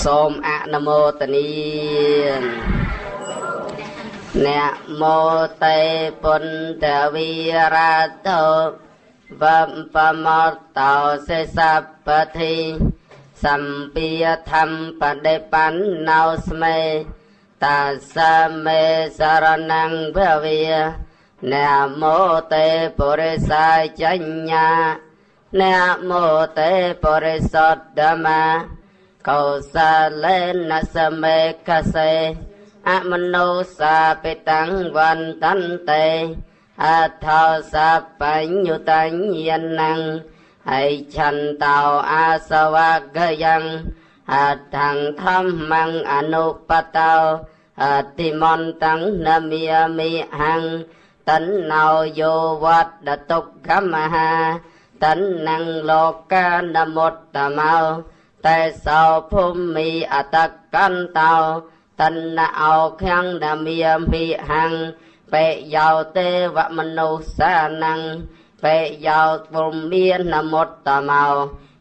សូមអនុមោទនា នមោតេពុទ្ធវិរតោវបមតោសេសពធិសម្ពាធម្មបដិបណ្ណោស្មេតាសមេសរណងភវិ នមោតេពុរិសាចញ្ញា នមោតេពុរិសទ្ធមាកោសលេនសមេកសេអមនោសាពិតាំងវន្តន្តេ អថោសបញ្ញុតញ្ញនੰ អៃឆន្តោអាសវកយ៉ាង អដ្ឋੰធម្មងអនុបតោ អតិមន្តੰនមិមិហੰ តណ្ណោយោវត្តតុក្ខមហា តណ្ណੰលោកានមុត្តមោ តេសោភូមិអតកន្តោ តណ្ណអោខੰនមិមិហੰ បេយោទេវមនុស្សានੰ បេយោព្រមានមុត្តមោ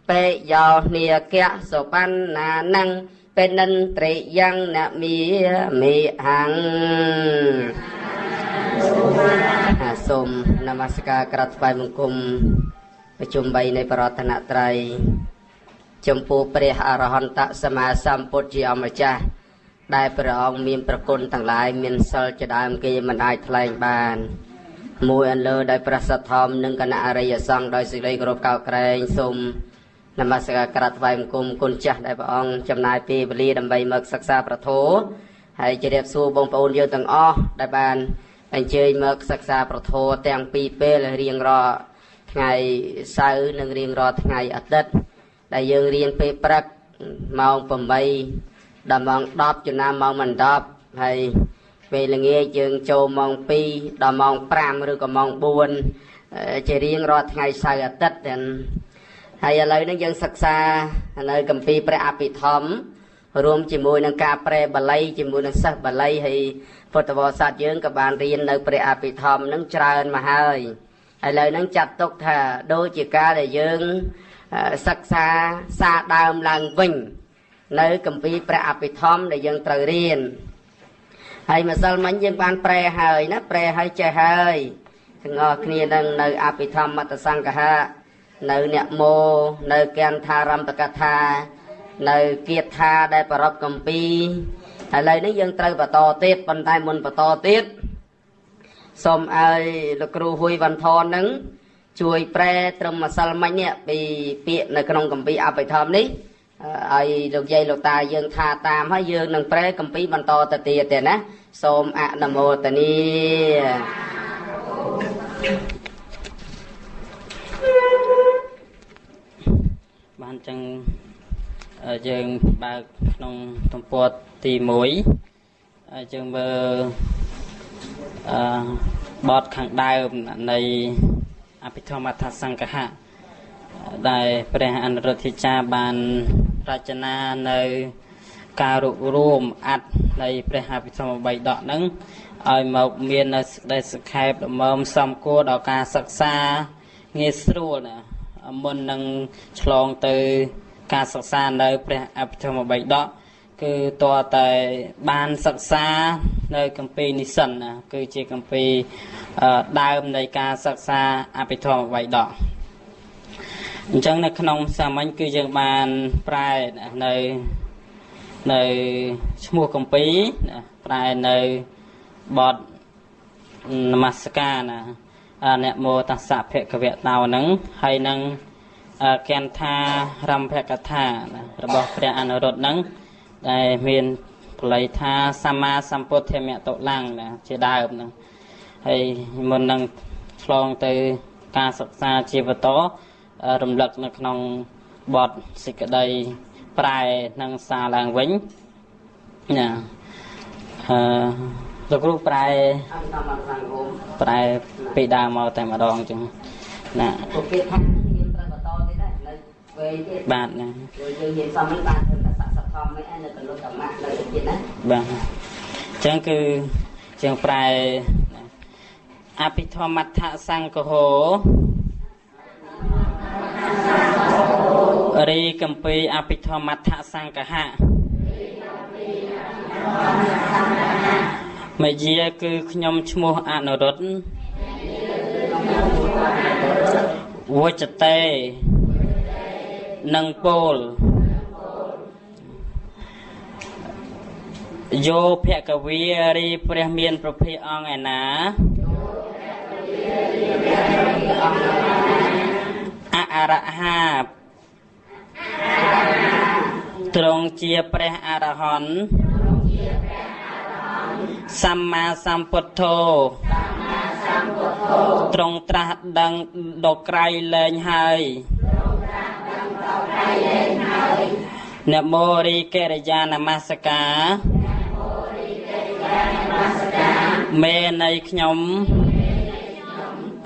បេយោនីកៈសុបណ្ណានੰ បេនិនត្រេយ៉ាងនមិមិហੰ។ សូមនមស្ការក្រាបថ្វាយបង្គំប្រជុំ3នៃបរតនត្រ័យ ចំពោះព្រះអរហន្តសម្មាសម្ពុទ្ធជាអម្ចាស់ ដែលព្រះអង្គមានប្រគុណទាំងឡាយ មានសិលជាដើមគេមិនអាចថ្លែងបាន មួយអន្លើដោយព្រះសទ្ធំ និងគណៈអរិយសង្ឃ ដោយសេចក្តីគោរពកោតក្រែង សូមនមស្ការក្រាបថ្វាយបង្គំគុណចាស់ ដែលព្រះអង្គចំណាយពេលវេលាដើម្បីមកសិក្សាប្រធោ ហើយជម្រាបសួរបងប្អូនយើងទាំងអស់ ដែលបានអញ្ជើញមកសិក្សាប្រធោទាំងពីរពេល រៀងរាល់ថ្ងៃសៅរ៍ និងរៀងរាល់ថ្ងៃអាទិត្យ ដែលយើងរៀនពេលព្រឹកម៉ោង8ដល់ម៉ោង10 ចំណាំម៉ោងមិន10 ហើយពេលល្ងាចយើងចូលម៉ោង2ដល់ម៉ោង5 ឬក៏ម៉ោង4 ជារៀងរាល់ថ្ងៃសៅរ៍អាទិត្យ។ ហើយឥឡូវនេះយើងសិក្សានៅគម្ពីរព្រះអភិធម្ម រួមជាមួយនឹងការប្រែបាលីជាមួយនឹងសិស្សបាលី ហើយពុទ្ធបរិស័ទយើងក៏បានរៀននៅព្រះអភិធម្មនឹងច្រើនមកហើយ។ ឥឡូវហ្នឹងចាត់ទុកថាដូចជាការដែលយើងសិក្សាសារដើមឡើងវិញនៅគម្ពីរព្រះអភិធម្មដែលយើងត្រូវរៀន។ ហើយម្សិលមិញយើងបានប្រែហើយណា ប្រែហើយចេះហើយទាំងអស់គ្នានឹង នៅអភិធម្មមត្តសង្ឃហៈ នៅអ្នកមោ នៅកន្ថារមតកថា នៅគាថាដែលប្រពគម្ពីរ។ ឥឡូវនេះយើងត្រូវបន្តទៀត ប៉ុន្តែមុនបន្តទៀត សូមឲ្យលោកគ្រូហ៊ុយវ៉ាន់ថននឹងជួយប្រែត្រឹមម្សិលមិញនេះ ពីពាក្យនៅក្នុងគម្ពីរអភិធម្មនេះ ឲ្យលោកយាយលោកតាយើងថាតាម ហើយយើងនឹងប្រែគម្ពីរបន្តទៅទៀតទេណា។ សូមអនុមោទនា។ បានចឹង យើងបើកក្នុងទំព័រទី1 យើងមើលអឺបទខាងដើមនៃអភិធម្មអដ្ឋសង្ឃហៈ ដែលព្រះអនុរុទ្ធាចារ្យបានរចនានៅការរួបរួមអត្ថនៃព្រះអភិធម្មបិដកហ្នឹង ឲ្យមកមាននៅសេចក្តីសង្ខេបល្មមសំគួរដល់ការសិក្សាងាយស្រួលណា មុននឹងឆ្លងទៅការសិក្សានៅព្រះអភិធម្មបិដក គឺតើតែបានសិក្សានៅគម្ពីរនេះសិនណា គឺជាគម្ពីរដើមនៃការសិក្សាអភិធម្មបិដក។ អញ្ចឹងនៅក្នុងសាមញ្ញ គឺយើងបានប្រែនៅឈ្មោះគម្ពីរណា ប្រែនៅបទនមស្ការណា នមោតស្សៈភគវៈតោហ្នឹង ហើយនឹងកន្ថារំភកថារបស់ព្រះអនុរុទ្ធហ្នឹង ដែលមានបល័យថាសម្មាសម្ពុទ្ធមតុលាំងណាជាដើមហ្នឹង។ ហើយមុននឹងឆ្លងទៅការសិក្សាជាបន្ត រំលឹកនៅក្នុងបទសេចក្តីប្រែនិងសារឡើងវិញណា។ អឺលោកគ្រូប្រែពីដើមមកតែម្ដងចឹងណា ពួកគេថាយើងត្រូវបន្តទៀតដែរនៅវែងទៀត។ បាទណា ព្រោះយើងរៀនសមនេះបានធ្វើតែស័ក្តិធម៌មិនឯនៅកលុតមៈនៅទៀតណា។ បាទ អញ្ចឹងគឺជាងប្រែអភិធម្មដ្ឋសង្ឃហោ រីកម្ពីអភិធម្មដ្ឋសង្ឃហៈ មយាគឺខ្ញុំឈ្មោះអនុរុទ្ធវចតេនិងពោលយោភគវារីព្រះមានប្រភេទអង្គឯណាអរហាទ្រង់ជាព្រះអរហន្តសម្មាសម្ពុទ្ធោទ្រង់ត្រាស់ដឹងដល់ក្រៃលែងហើយនមោរីកិរិយានមស្ការមេនៃខ្ញុំ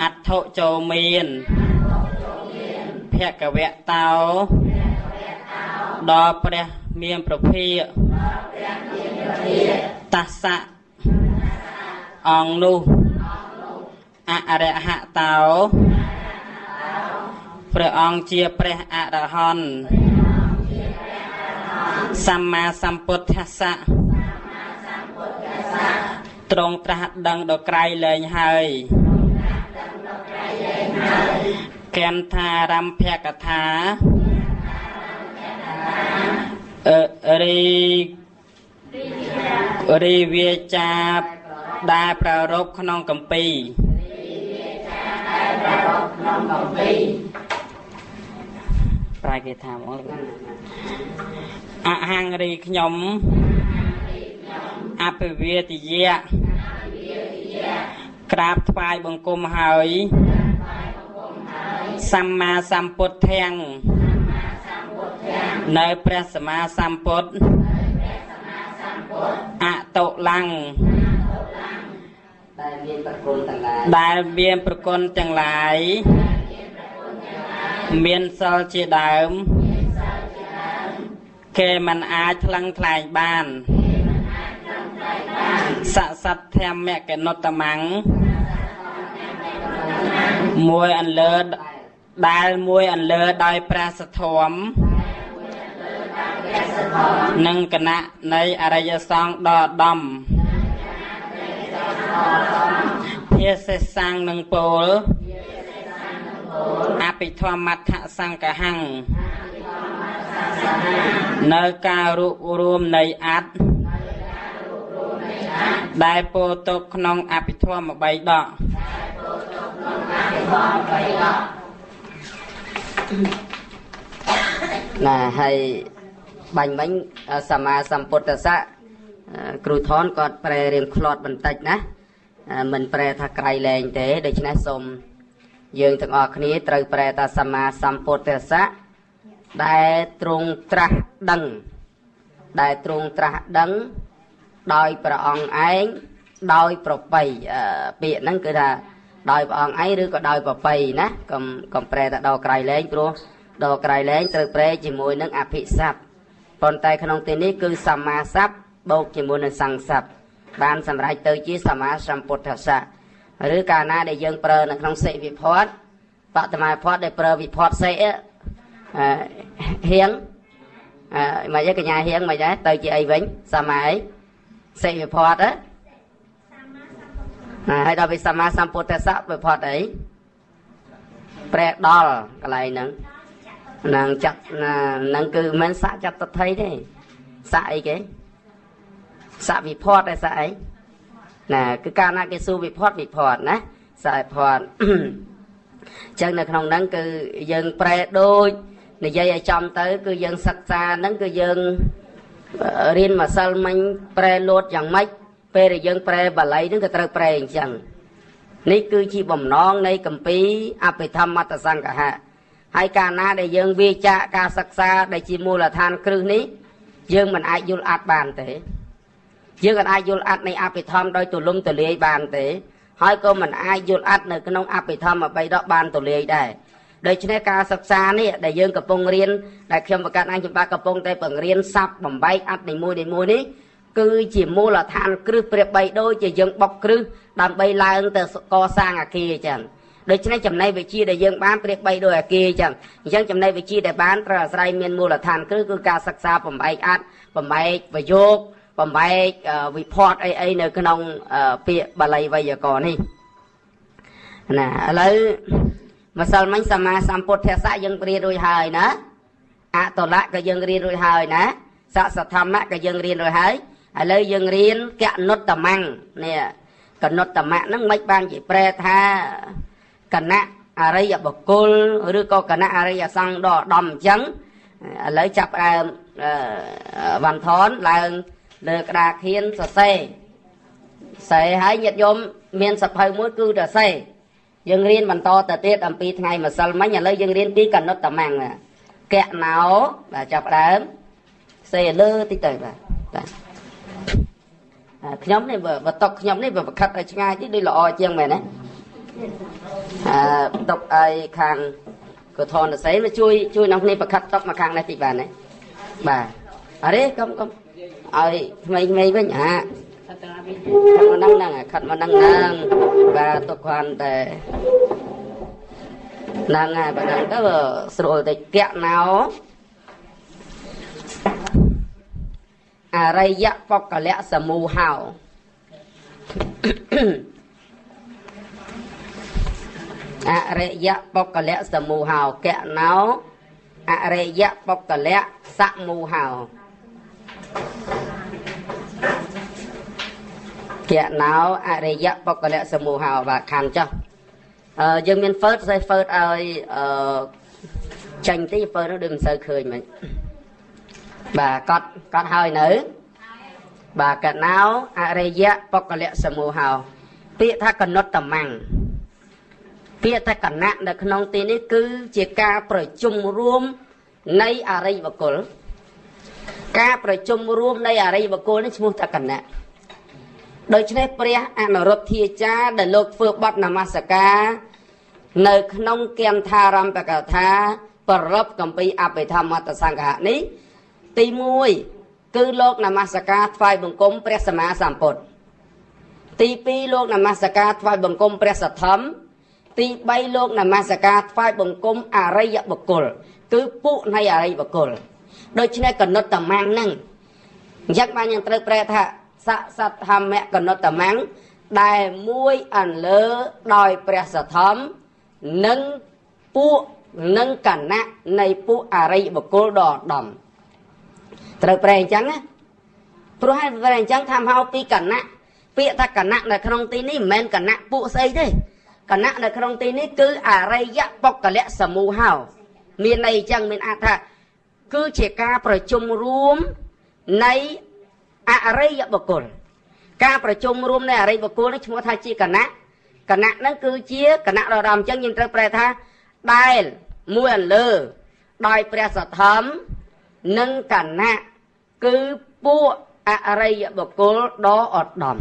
អត្ថុចូលមានភគវៈតោដល់ព្រះមានប្រភិយតស្សៈអង្គនោះអរហតោព្រះអង្គជាព្រះអរហន្តសម្មាសម្ពុទ្ធស្សៈទ្រង់ត្រាស់ដឹងដល់ក្រៃលែងហើយកន្ថារំភកថារីវាចាដែលប្រារព្ធក្នុងគម្ពីរប្រែគេថាហ្មងអហង្រីខ្ញុំអភិវេទយៈក្រាបថ្វាយបង្គំហើយសម្មាសម្ពុទ្ធាំនៅព្រះសម្មាសម្ពុទ្ធអតុលੰដែលមានប្រគុណទាំងឡាយដែលមានប្រគុណទាំងឡាយមានសិលជាដើមគេមិនអាចថ្លឹងថ្លែងបានសសទ្ធមកនុត្តមੰមួយអន្លើដែលមួយអន្លើដោយព្រះសទ្ធមនិងគណៈនៃអរិយសង្ឃដ៏ឧត្តមភាសេសង្ឃនឹងពោលអភិធម្មត្ថសង្កហੰនៅការរួបរួមនៃអត្តដែលពោលទុកក្នុងអភិធម្មបីដកណាហើយបាញ់មិញសម្មាសម្ពុទ្ធស្សៈគ្រូថនគាត់ប្រែរៀងឃ្លាត់បន្តិចណាមិនប្រែថាក្រៃលែងទេដូច្នេះសូមយើងទាំងអស់គ្នាត្រូវប្រែថាសម្មាសម្ពុទ្ធស្សៈដែលទ្រង់ត្រាស់ដឹងដែលទ្រង់ត្រាស់ដឹងដោយព្រះអង្គឯងដោយប្របីពាក្យហ្នឹងគឺថាដោយព្រះអង្គឯងឬក៏ដោយប្របីណាកុំប្រែថាដល់ក្រៃលែងព្រោះដល់ក្រៃលែងត្រូវប្រែជាមួយនឹងអភិស័ព្ទប៉ុន្តែក្នុងទីនេះគឺសម្មាស័ព្ទបូកជាមួយនឹងសង្ស័ព្ទបានសម្រេចទៅជាសម្មាសម្ពុទ្ធស្សៈឬកាលណាដែលយើងប្រើនៅក្នុងសិវិភ័តបតមាភ័តដែលប្រើវិភ័តសិហៀងមិនទេកញ្ញាហៀងមិនដែរទៅជាអីវិញសម្មាអីសិវិភ័តណាហើយដល់ពីសម្មាសម្ពុទ្ធស្សៈវិភ័តអីប្រែដល់កន្លែងហ្នឹងនឹងចាត់ហ្នឹងគឺមិនស័កចតុថីទេស័កអីគេស័កវិភ័តឯស័កអីណាគឺកាលណាគេសួរវិភ័តវិភ័តណាស័កវិភ័តអញ្ចឹងនៅក្នុងហ្នឹងគឺយើងប្រែដូចនិយាយឲ្យចំទៅគឺយើងសិក្សាហ្នឹងគឺយើងរៀនម្សិលមិញប្រែលោតយ៉ាងម៉េចពេលដែលយើងប្រែបាលីហ្នឹងក៏ត្រូវប្រែអញ្ចឹងនេះគឺជាបំណងនៃគម្ពីរអភិធម្មត្តសង្កហៈហើយកាលណាដែលយើងវាចាកការសិក្សាដែលជាមូលដ្ឋានគ្រឹះនេះយើងមិនអាចយល់អត់បានទេយើងមិនអាចយល់អត់នៃអភិធម្មដោយទូលំទូលាយបានទេហើយក៏មិនអាចយល់អត់នៅក្នុងអភិធម្មបីដកបានទូលាយដែរដូច្នេះការសិក្សានេះដែលយើងកំពុងរៀនដែលខ្ញុំប្រកាសអញចម្បាកំពុងតែបង្រៀនស័ព្ទបំបែកអត់នីមួយៗនេះគឺជាមូលដ្ឋានគ្រឹះព្រះបីដូចជាយើងបុកគ្រឹះដើម្បីឡើងទៅកសាងអគារអញ្ចឹងដូច្នេះចំណេះវិជ្ជាដែលយើងបានប្រៀបបីដូចអគារអញ្ចឹងអញ្ចឹងចំណេះវិជ្ជាដែលបានត្រូវអាស្រ័យមានមូលដ្ឋានគ្រឹះគឺការសិក្សាបំបែកអត្តបំបែកប្រយោគ បំបែកវិភ័តអីនៅក្នុងពាក្យបាលីវេយ្យាករណ៍នេះណាឥឡូវម្សិលមិញសម្មាសម្ពុទ្ធស្សៈយើងរៀនរួចហើយណាអតុលៈក៏យើងរៀនរួចហើយណាសសធម្មៈក៏យើងរៀនរួចហើយឥឡូវយើងរៀនកនុត្តមੰនេះកនុត្តមៈហ្នឹងមិនបានជាប្រែថាគណៈអរិយបុគ្គលឬក៏គណៈអរិយសង្ឃដ៏ឧត្តមអញ្ចឹងឥឡូវចាប់ផ្ដើមវ៉ាន់ថនឡើងលើក្តារខៀនសរសេរសេហើយញាតិញោមមានសភៅមួយគឺសរសេរយើងរៀនបន្តទៅទៀតអំពីថ្ងៃម្សិលមិញឥឡូវយើងរៀនពីកនុត្តមੰកណោបាទចាប់ផ្ដើមសេលើតិចទៅបាទបាទខ្ញុំនេះបើតុកខ្ញុំនេះបើខិតឲ្យឆ្ងាយតិចដូចល្អជាងមែនទេអឺតុកឲ្យខាងកធនសរសេរមកជួយនាំគ្នាប្រខិតតុកមកខាងនេះតិចបានទេបាទអរេកុំឲ្យក្មេងៗវិញអាខិតមកហ្នឹងខិតមកហ្នឹងបាទទុកគ្រាន់តែហ្នឹងហើយបើហ្នឹងទៅស្រួលតិចកណោអរិយបុគ្គលសមូហោអរិយបុគ្គលសមូហោកណោអរិយបុគ្គលសមូហោកណោអរិយបុគ្គលសមូហោបាទខានចុះយើងមានហ្វឺតសេហ្វឺតឲ្យចាញ់ទីហ្វឺតនោះដូចមិនសូវឃើញមិនបាទកត់ហើយនៅបាទកណោអរិយបុគ្គលសមូហោពាក្យថាកនុត្តមੰពាក្យថាគណៈនៅក្នុងទីនេះគឺជាការប្រជុំរួមនៃអរិយបុគ្គលការប្រជុំរួមនៃអរិយបុគ្គលនេះឈ្មោះថាគណៈដូច្នេះព្រះអនុរុទ្ធាចារ្យដែលលោកធ្វើបទនមស្ការនៅក្នុងគន្ធារម្ភកថាប្ររពកម្ពីអភិធម្មតសង្ឃៈនេះទី1គឺលោកនមស្ការថ្វាយបង្គំព្រះសម្មាសម្ពុទ្ធទី2លោកនមស្ការថ្វាយបង្គំព្រះសទ្ធំទី3លោកនមស្ការថ្វាយបង្គំអរិយបុគ្គលគឺពួកនៃអរិយបុគ្គលដូច្នេះកនុត្តមੰហ្នឹងអញ្ចឹងបានយើងត្រូវប្រែថាសសធម្មកនុត្តមੰដែលមួយអន្លើដោយព្រះសទ្ធំនិងពួកនិងគណៈនៃពួកអរិយបុគ្គលដ៏ឧត្តមត្រូវប្រែអញ្ចឹងណាព្រោះហើយប្រែអញ្ចឹងថាមកពីគណៈពាក្យថាគណៈនៅក្នុងទីនេះមិនមែនគណៈពួកស្អីទេគណៈនៅក្នុងទីនេះគឺអរិយបុគ្គលសមូហោមានន័យអញ្ចឹងមានអត្ថថាគឺជាការប្រជុំរួមនៃអរិយបុគ្គលការប្រជុំរួមនៃអរិយបុគ្គលនេះឈ្មោះថាជាគណៈគណៈហ្នឹងគឺជាគណៈដ៏ឧត្តមអញ្ចឹងយើងត្រូវប្រែថាដែលមួយអន្លើដោយព្រះសទ្ធំនិងគណៈគឺពួកអរិយបុគ្គលដ៏ឧត្តម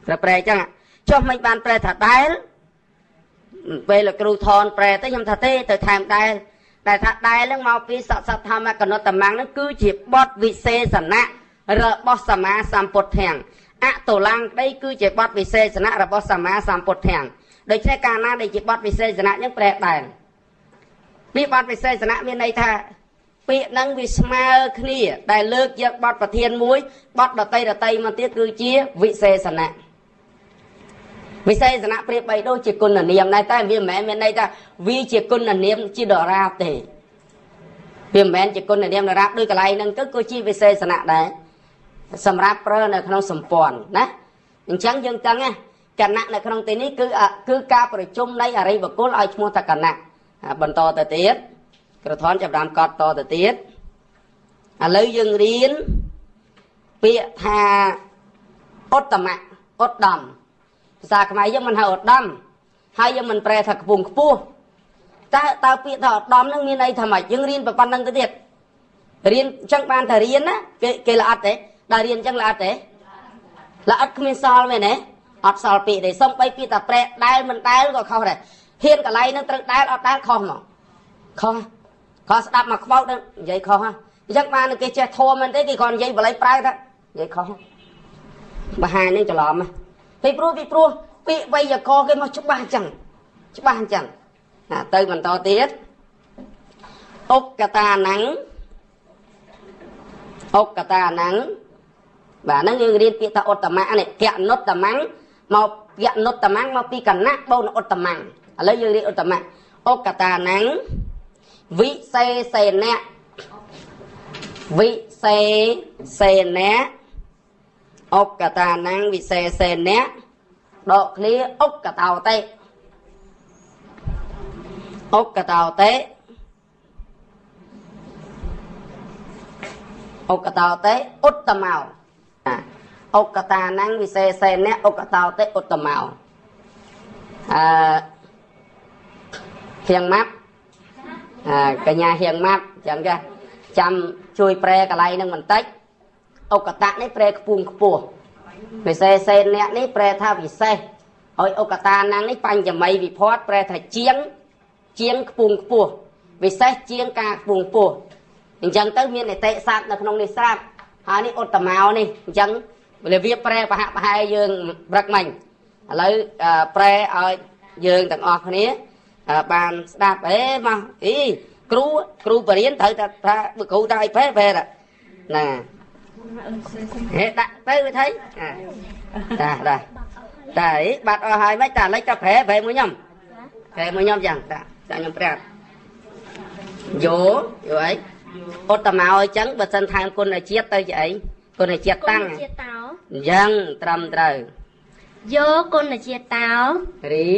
ត្រូវប្រែអញ្ចឹងចុះមិនបានប្រែថាដែលពេលលោកគ្រូថនប្រែទៅខ្ញុំថាទេទៅថែមដែលតែថាដែលហ្នឹងមកពីសសធម្មកនុត្តមੰហ្នឹងគឺជាបទវិសេសនៈរបស់សម្មាសម្ពុទ្ធាំអតុលាំងក្តីគឺជាបទវិសេសនៈរបស់សម្មាសម្ពុទ្ធាំដូច្នេះកាលណាដែលជាបទវិសេសនៈហ្នឹងប្រែដែលពាក្យបទវិសេសនៈមានន័យថាពាក្យហ្នឹងវាស្មើគ្នាដែលលើកយកបទប្រធានមួយបទដតីមកទៀតគឺជាវិសេសនៈវិសេសនៈប្រៀបបីដូចជាគុណនាមដែរតែវាមិនមែនមានន័យថាវាជាគុណនាមជាដរាបទេវាមិនមែនជាគុណនាមដរាបដូចកន្លែងហ្នឹងទៅគឺជាវិសេសនៈដែរសម្រាប់ប្រើនៅក្នុងសម្ព័ន្ធណាអញ្ចឹងយើងដឹងណាគណៈនៅក្នុងទីនេះគឺការប្រជុំនៃអរិយបុគ្គលឲ្យឈ្មោះថាគណៈបន្តទៅទៀតក្រធនចាប់ដើមកត់តទៅទៀតឥឡូវយើងរៀនពាក្យថាឧត្តមៈឧត្តមភាសាខ្មែរយើងមិនហៅឧត្តមហើយយើងមិនប្រែថាខ្ពង់ខ្ពស់តើពាក្យថាឧត្តមហ្នឹងមានន័យថាម៉េចយើងរៀនប៉ុណ្្នឹងទៅទៀតរៀនអញ្ចឹងបានតែរៀនណាគេល្អិតទេដល់រៀនអញ្ចឹងល្អិតទេល្អិតគ្មានសល់មែនទេអត់សល់ពាក្យទេសំបីពាក្យថាប្រែដែលមិនដែលក៏ខុសដែរហ៊ានកន្លែងហ្នឹងត្រូវដែលអត់ដែលខុសមកខុសខុសស្ដាប់មកខ្មោចនឹងនិយាយខុសហ៎អញ្ចឹងបានគេចេះធម៌មែនទេគេគ្រាន់និយាយបល័យប្រែថានិយាយខុសបហានឹងច្រឡំពីព្រោះពាក្យវេយ្យាករណ៍គេមកច្បាស់អញ្ចឹងច្បាស់អញ្ចឹងណាទៅបន្តទៀតឧកតានੰឧកតានੰ បាទហ្នឹងយើងរៀនពាក្យថាឧត្តមៈនេះកនុត្តមੰមកកនុត្តមੰមកពីកណៈបូនឧត្តមੰឥឡូវយើងរៀនឧត្តមៈឧកតានੰវិសេសេនៈវិសេសេនៈឧកតានੰវិសេសេនៈដកឃ្លាឧកតោតិឧកតោតិឧកតោតិឧត្តមោឧកតានੰវិសេសេនៈឧកតោតិឧត្តមោអឺហៀងម៉ាប់កញ្ញាហៀងម៉ាប់អញ្ចឹងចាចាំជួយប្រែកន្លែងនឹងបន្តិចឧកតៈនេះប្រែខ្ពង់ខ្ពស់វិសេសេនៈនេះប្រែថាពិសេសហើយឧកតានੰនេះបញ្ចមីវិភ័តប្រែថាជាងជាងខ្ពង់ខ្ពស់ពិសេសជាងការខ្ពង់ខ្ពស់អញ្ចឹងទៅមាននីតិស័ព្ទនៅក្នុងនេះស្រាប់ហើយនេះឧត្តមោនេះអញ្ចឹងរបៀបប្រែប្រហាក់ប្រហែលយើងព្រឹកមិញឥឡូវប្រែឲ្យយើងទាំងអស់គ្នាបានស្ដាប់អេមកអីគ្រូបរៀនត្រូវថាគ្រូថាឲ្យប្រែប្រែណាហេដាក់ទៅវាថៃតាតាតាអីបាត់អស់ហើយមិនតាលិចតាប្រែប្រែមួយខ្ញុំប្រែមួយខ្ញុំចឹងតាចាខ្ញុំប្រាប់យោយោអីឧត្តមោអញ្ចឹងបើសិនថែមគុណជាតិទៅជាអីគុណជាតិតាំងអញ្ចឹងត្រឹមត្រូវយោគុណជាតិតោរី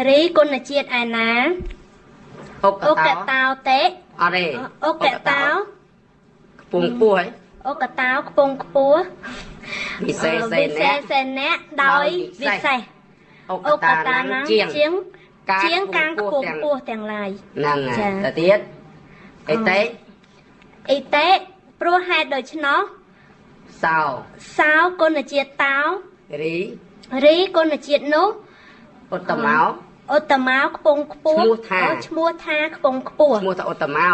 រីគុណជាតិឯណាឧកតោតិអត់ទេឧកតោខ្ពង់ខ្ពស់ហីឧកតោខ្ពង់ខ្ពស់វិសេសសេនៈដោយវិសេសឧកតានជាងជាងការខ្ពង់ខ្ពស់ទាំងឡាយហ្នឹងហើយទៅទៀតអីតេអីតេព្រោះហេតុដូច្នោះសោសោគុណជាតិតោរីរីគុណជាតិនោះឧត្តមោឧត្តមោខ្ពង់ខ្ពស់ឈ្មោះថាខ្ពង់ខ្ពស់ឈ្មោះថាឧត្តមោ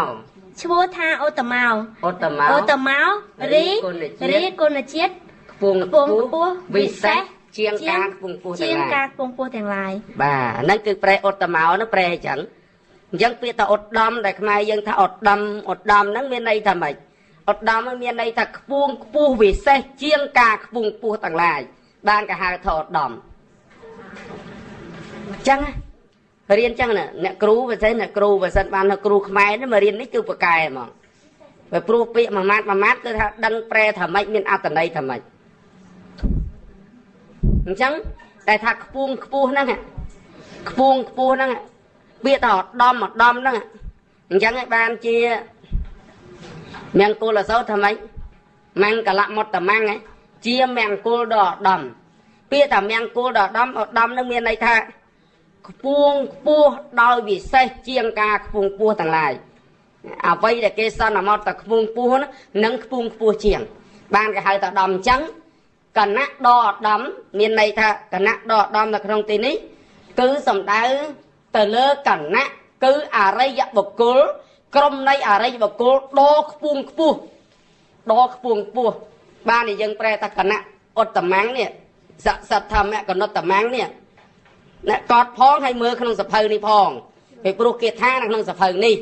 ឈ្មោះថាឧត្តមោឧត្តមោឧត្តមោរីរីគុណជាតិខ្ពង់ខ្ពស់វិសេសជាងការខ្ពង់ខ្ពស់ទាំងឡាយជាងការខ្ពង់ខ្ពស់ទាំងឡាយបាទហ្នឹងគឺប្រែឧត្តមោហ្នឹងប្រែអញ្ចឹងអញ្ចឹងពាក្យថាឧត្តមដែលខ្មែរយើងថាឧត្តមឧត្តមហ្នឹងមានន័យថាម៉េចឧត្តមហ្នឹងមានន័យថាខ្ពង់ខ្ពស់វិសេសជាងការខ្ពង់ខ្ពស់ទាំងឡាយបានគេហៅថាឧត្តមអញ្ចឹងរៀនអញ្ចឹងណាអ្នកគ្រូពិសេសអ្នកគ្រូបើសិនបានគ្រូខ្មែរនេះមករៀននេះគឺប្រកែហ្មងព្រោះព្រោះពាក្យមួយម៉ាត់មួយម៉ាត់គឺថាដឹងប្រែថាម៉េចមានអត្ថន័យថាម៉េចអញ្ចឹងតែថាខ្ពង់ខ្ពស់ហ្នឹងខ្ពង់ខ្ពស់ហ្នឹងពាក្យថាឧត្តមឧត្តមហ្នឹងអញ្ចឹងឯងបានជាមង្គលអសោថាម៉េចមង្គលមត្តមង្គជាមង្គលដ៏ឧត្តមពាក្យថាមង្គលដ៏ឧត្តមឧត្តមហ្នឹងមានន័យថាខ្ពង់ខ្ពស់ដោយវិសេសជាងការខ្ពង់ខ្ពស់ទាំងឡាយអ្វីដែលគេសន្មតតែខ្ពង់ខ្ពស់ហ្នឹងនឹងខ្ពង់ខ្ពស់ជាងបានគេហៅថាឧត្តមអញ្ចឹងគណៈដ៏ឧត្តមមានន័យថាគណៈដ៏ឧត្តមនៅក្នុងទីនេះគឺសំដៅទៅលើគណៈគឺអរិយបុគ្គលក្រុមនៃអរិយបុគ្គលដ៏ខ្ពង់ខ្ពស់ដ៏ខ្ពង់ខ្ពស់បានយើងប្រែថាគណៈឧត្តមង្គនេះសទ្ធម្មកនុត្តមង្គនេះអ្នកកត់ផងហើយមើលក្នុងសភៅនេះផងពីព្រោះគេថានៅក្នុងសភៅនេះ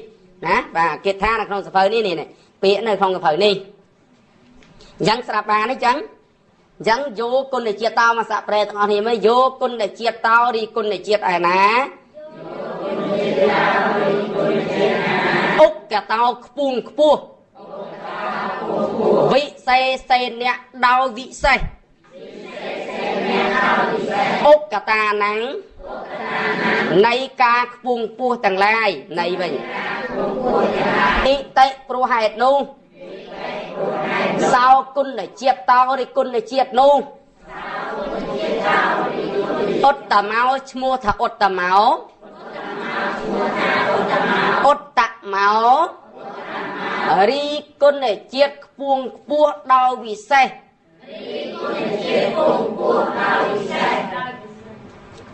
ណាបាទគេថានៅក្នុងសភៅនេះនេះពាក្យនៅក្នុងសភៅនេះអញ្ចឹងស្រាប់បានទេអញ្ចឹងអញ្ចឹងយោគុណជាតិតោមកសាក់ប្រែទាំងអស់នេះមើលយោគុណជាតិតោរីគុណជាតិឯណាឧកតោខ្ពង់ខ្ពស់វិសេសេនៈដោយវិសេសឧកតានੰនៃការខ្ពង់ខ្ពស់ទាំងឡាយនៃវិញអិតិព្រោះហេតុនោះសោគុណជាតិតោឬគុណជាតិនោះឧត្តមោឈ្មោះថាឧត្តមោឧត្តមោរីគុណជាតិខ្ពង់ខ្ពស់ដោយវិសេស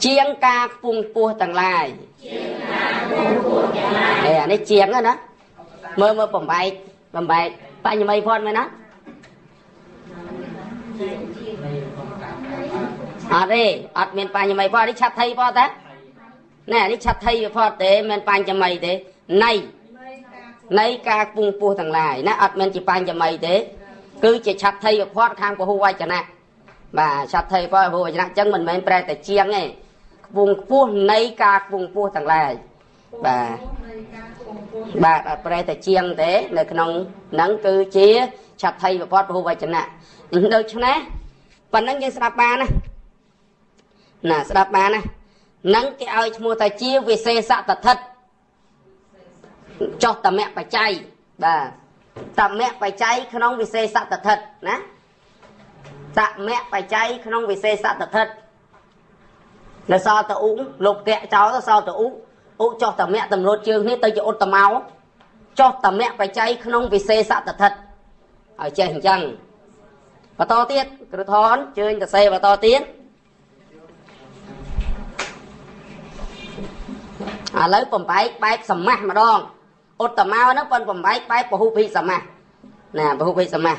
ជាងការខ្ពង់ខ្ពស់ទាំងឡាយអេអានេះជាងណាមើលមើលបំបែកបំបែកបញ្ញមីផតមែនណាអត់ទេអត់មានបញ្ញមីផតនេះឆាត់ថៃផតតាណែនេះឆាត់ថៃផតទេមិនបញ្ញមីទេនៃ នៃការខ្ពង់ខ្ពស់ទាំងឡាយណាអត់មែនជាបញ្ញមីទេ គឺជាឆដ្ឋីវិភ័តខាងពហុវចនៈបាទឆដ្ឋីវិភ័តពហុវចនៈអញ្ចឹងមិនមែនប្រែតែជាងទេខ្ពង់ខ្ពស់នៃការខ្ពង់ខ្ពស់ទាំងឡាយបាទបាទអត់ប្រែតែជាងទេនៅក្នុងហ្នឹងគឺជាឆដ្ឋីវិភ័តពហុវចនៈដូច្នេះប៉ុណ្ណឹងយើងស្ដាប់បានណាណាស្ដាប់បានណានឹងគេឲ្យឈ្មោះថាជាវិសេសតថិតចុះតមៈបច្ច័យបាទតមៈបច្ច័យក្នុងវិសេសតថិតណាតមៈបច្ច័យក្នុងវិសេសតថិតនៅសល់តអ៊ុលោកតាក់ចោលទៅសល់តអ៊ុអ៊ុចុះតមៈតម្លូតជើងនេះទៅជាឧត្តមោចុះតមៈបច្ច័យក្នុងវិសេសតថិតឲ្យចេះអញ្ចឹងបន្តទៀតគ្រូថនជើញទៅសេបន្តទៀតឥឡូវបំបែកបែបសមាសម្ដងឧត្តមោហ្នឹងប៉ុនបំបែកបែបពហុភិសមាសណាពហុភិសមាស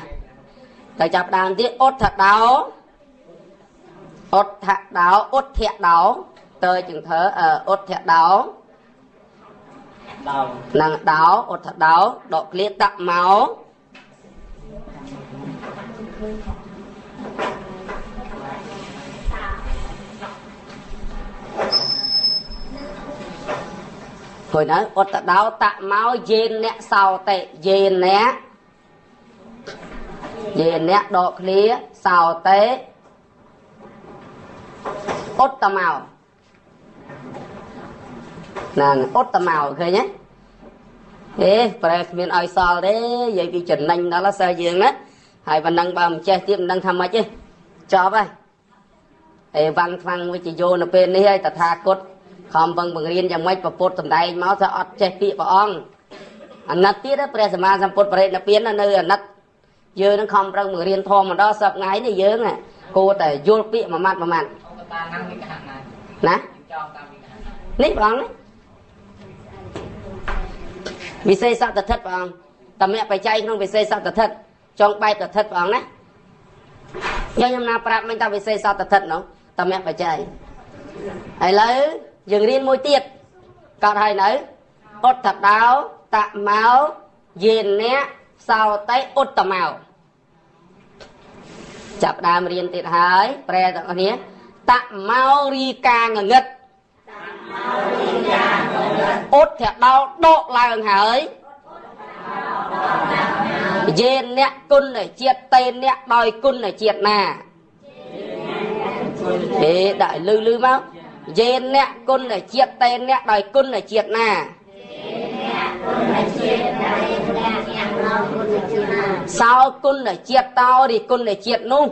ទៅចាប់ដើមទៀតឧទ្ធដោឧទ្ធដោឧទ្ធៈដោទៅជាងធ្វើឧទ្ធៈដោដោនឹងដោឧទ្ធដោដកឃ្លាតមកឃើញហើយឧត្តដោតមកយេនៈសោតិយេនៈយេនៈដកឃ្លាសោតិឧត្តមោហ្នឹងឧត្តមោឃើញទេអេប្រែគ្មានឲ្យសល់ទេនិយាយពីចំណេញដល់សិស្សយើងណាហើយប៉ុណ្ណឹងបើមិនចេះទៀតមិនដឹងថាម៉េចទេចប់ហើយអេវ៉ាំងខ្វាំងវិជ្ជយោនៅពេលនេះហើយតថាគតខំពឹងបង្រៀនយ៉ាងម៉េចពពុទ្ធសំដែងមកថាអត់ចេះពាក្យព្រះអង្គអាណិតទៀតព្រះសម្មាសម្ពុទ្ធបរិនិព្វាននៅអាណិតយើងនឹងខំប្រឹងបង្រៀនធម៌មកដល់សប្តាហ៍ថ្ងៃនេះយើងគួរតែយល់ពាក្យមួយម៉ាត់មួយម៉ាត់ណានេះព្រះអង្គវិសេសតថិតព្រះអង្គតមៈបច្ច័យក្នុងវិសេសតថិតចង់បែបតថិតព្រះអង្គណាយកខ្ញុំណាប្រាប់មិញថាវិសេសតថិតនោះតមៈបច្ច័យឥឡូវយើងរៀនមួយទៀតកត់ហើយនៅឧត្តដោតមោយេនៈសោតិឧត្តមោចាប់ដើមរៀនទៀតហើយប្រែទាំងអស់គ្នាតមោរីកាងងឹតឧទ្ធដោដកឡើងហើយយេនៈគុណជាតិតេនៈដោយគុណជាតិណាហេដាក់លឺលឺមកយេនៈគុណជាតិតេនៈដោយគុណជាតិណាសោគុណជាតិតោរិគុណជាតិនោះ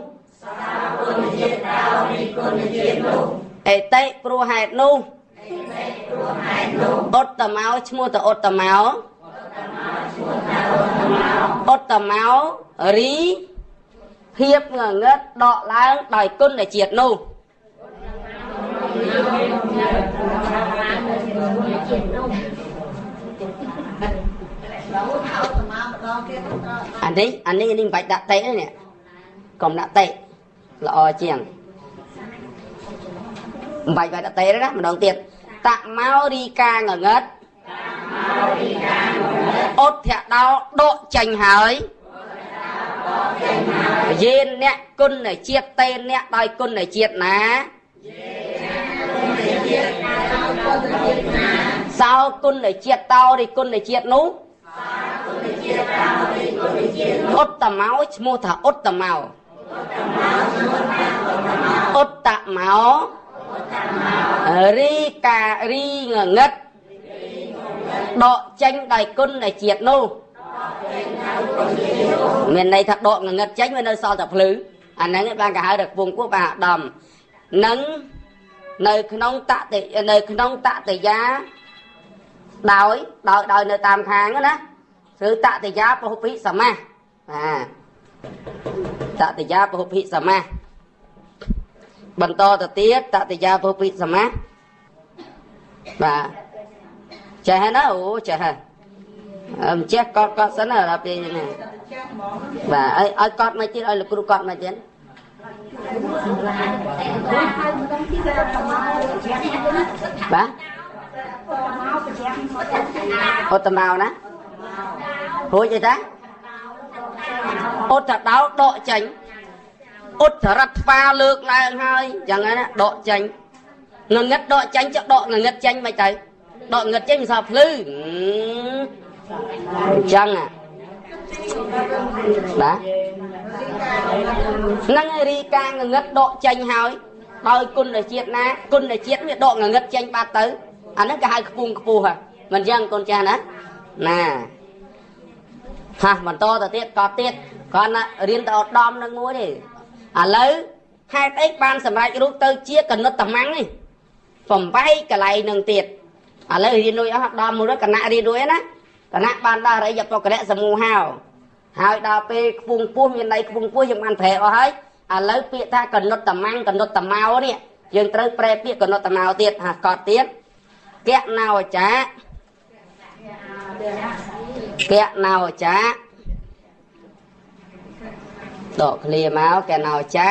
អេតិព្រោះហេតុនោះឧត្តមោឈ្មោះតឧត្តមោឧត្តមោរីភាពងងឹតដកឡើងដោយគុណជាតិនោះអានេះអានេះនេះមិនបាច់ដាក់តេទេនេះកុំដាក់តេល្អជាងមិនបាច់ដាក់តេទេណាម្ដងទៀតតមោរីកាងងឹតឧទ្ធៈដោដកចេញហើយយេនៈគុណជាតិតេនៈដោយគុណជាតិណាសោគុណជាតិតោរិគុណជាតិនោះឧត្តមោឈ្មោះថាឧត្តមោឧត្តមោរីការីងងឹតដកចេញដោយគុណជាតិនោះមានន័យថាដកងងឹតចេញវានៅសល់តែភ្លឺអាហ្នឹងឯងបានគេហៅថាខ្ពង់ខ្ពស់បានអាដាមនឹងនៅក្នុងតតិនៅក្នុងតតិយាដោយដោយដោយនៅតាមខាងណាគឺតតិយាពហុភិសមាសបាទតតិយាពហុភិសមាសបន្តទៅទៀតតតិយាពហុភិសមាសបាទចេះហើយណាអូចេះហើយមិនចេះកត់កត់សិនណាដល់ពេលនេះបាទឲ្យឲ្យកត់មកទៀតឲ្យលោកគ្រូកត់មកទៀតបាទឧត្តមោណារួចអីតា ឧត្តដោដកចេញឧត្តរត្វាលើកឡើងហើយយ៉ាងណាដកចេញងងឹតដកចេញចុះដកងងឹតចេញមិនទៅដកងឹតចេញមិនសល់ភ្លឺអញ្ចឹងណាហ្នឹងហើយរីកាងងឹតដកចេញហើយដោយគុណជាតិណាគុណជាតិវាដកងងឹតចេញបាត់ទៅអាហ្នឹងគេហៅខ្ពងខ្ពស់ហ่ะមិនអញ្ចឹងកូនចាស់ណាណាហាបន្តទៅទៀតក៏ទៀតគាត់ណារៀនទៅឧត្តមនឹងមួយទេឥឡូវហេតុអីបានសម្រេចរូបទៅជាកណុតតាម៉ាំងនេះបំបែកកន្លែងនឹងទៀតឥឡូវរៀនរួចអស់ដល់មួយគណៈរៀនរួចណាគណៈបានដល់រិយបុគ្គលៈសមូហោហើយដល់ពេលខ្ពងពោះមានន័យខ្ពងពោះយើងបានប្រែអស់ហើយឥឡូវពាក្យថាកណុតតាម៉ាំងកណុតតាម៉ោនេះយើងត្រូវប្រែពាក្យកណុតតាម៉ោទៀតហាកត់ទៀតកណោចាកណោចាដកឃ្លាមកកណោចា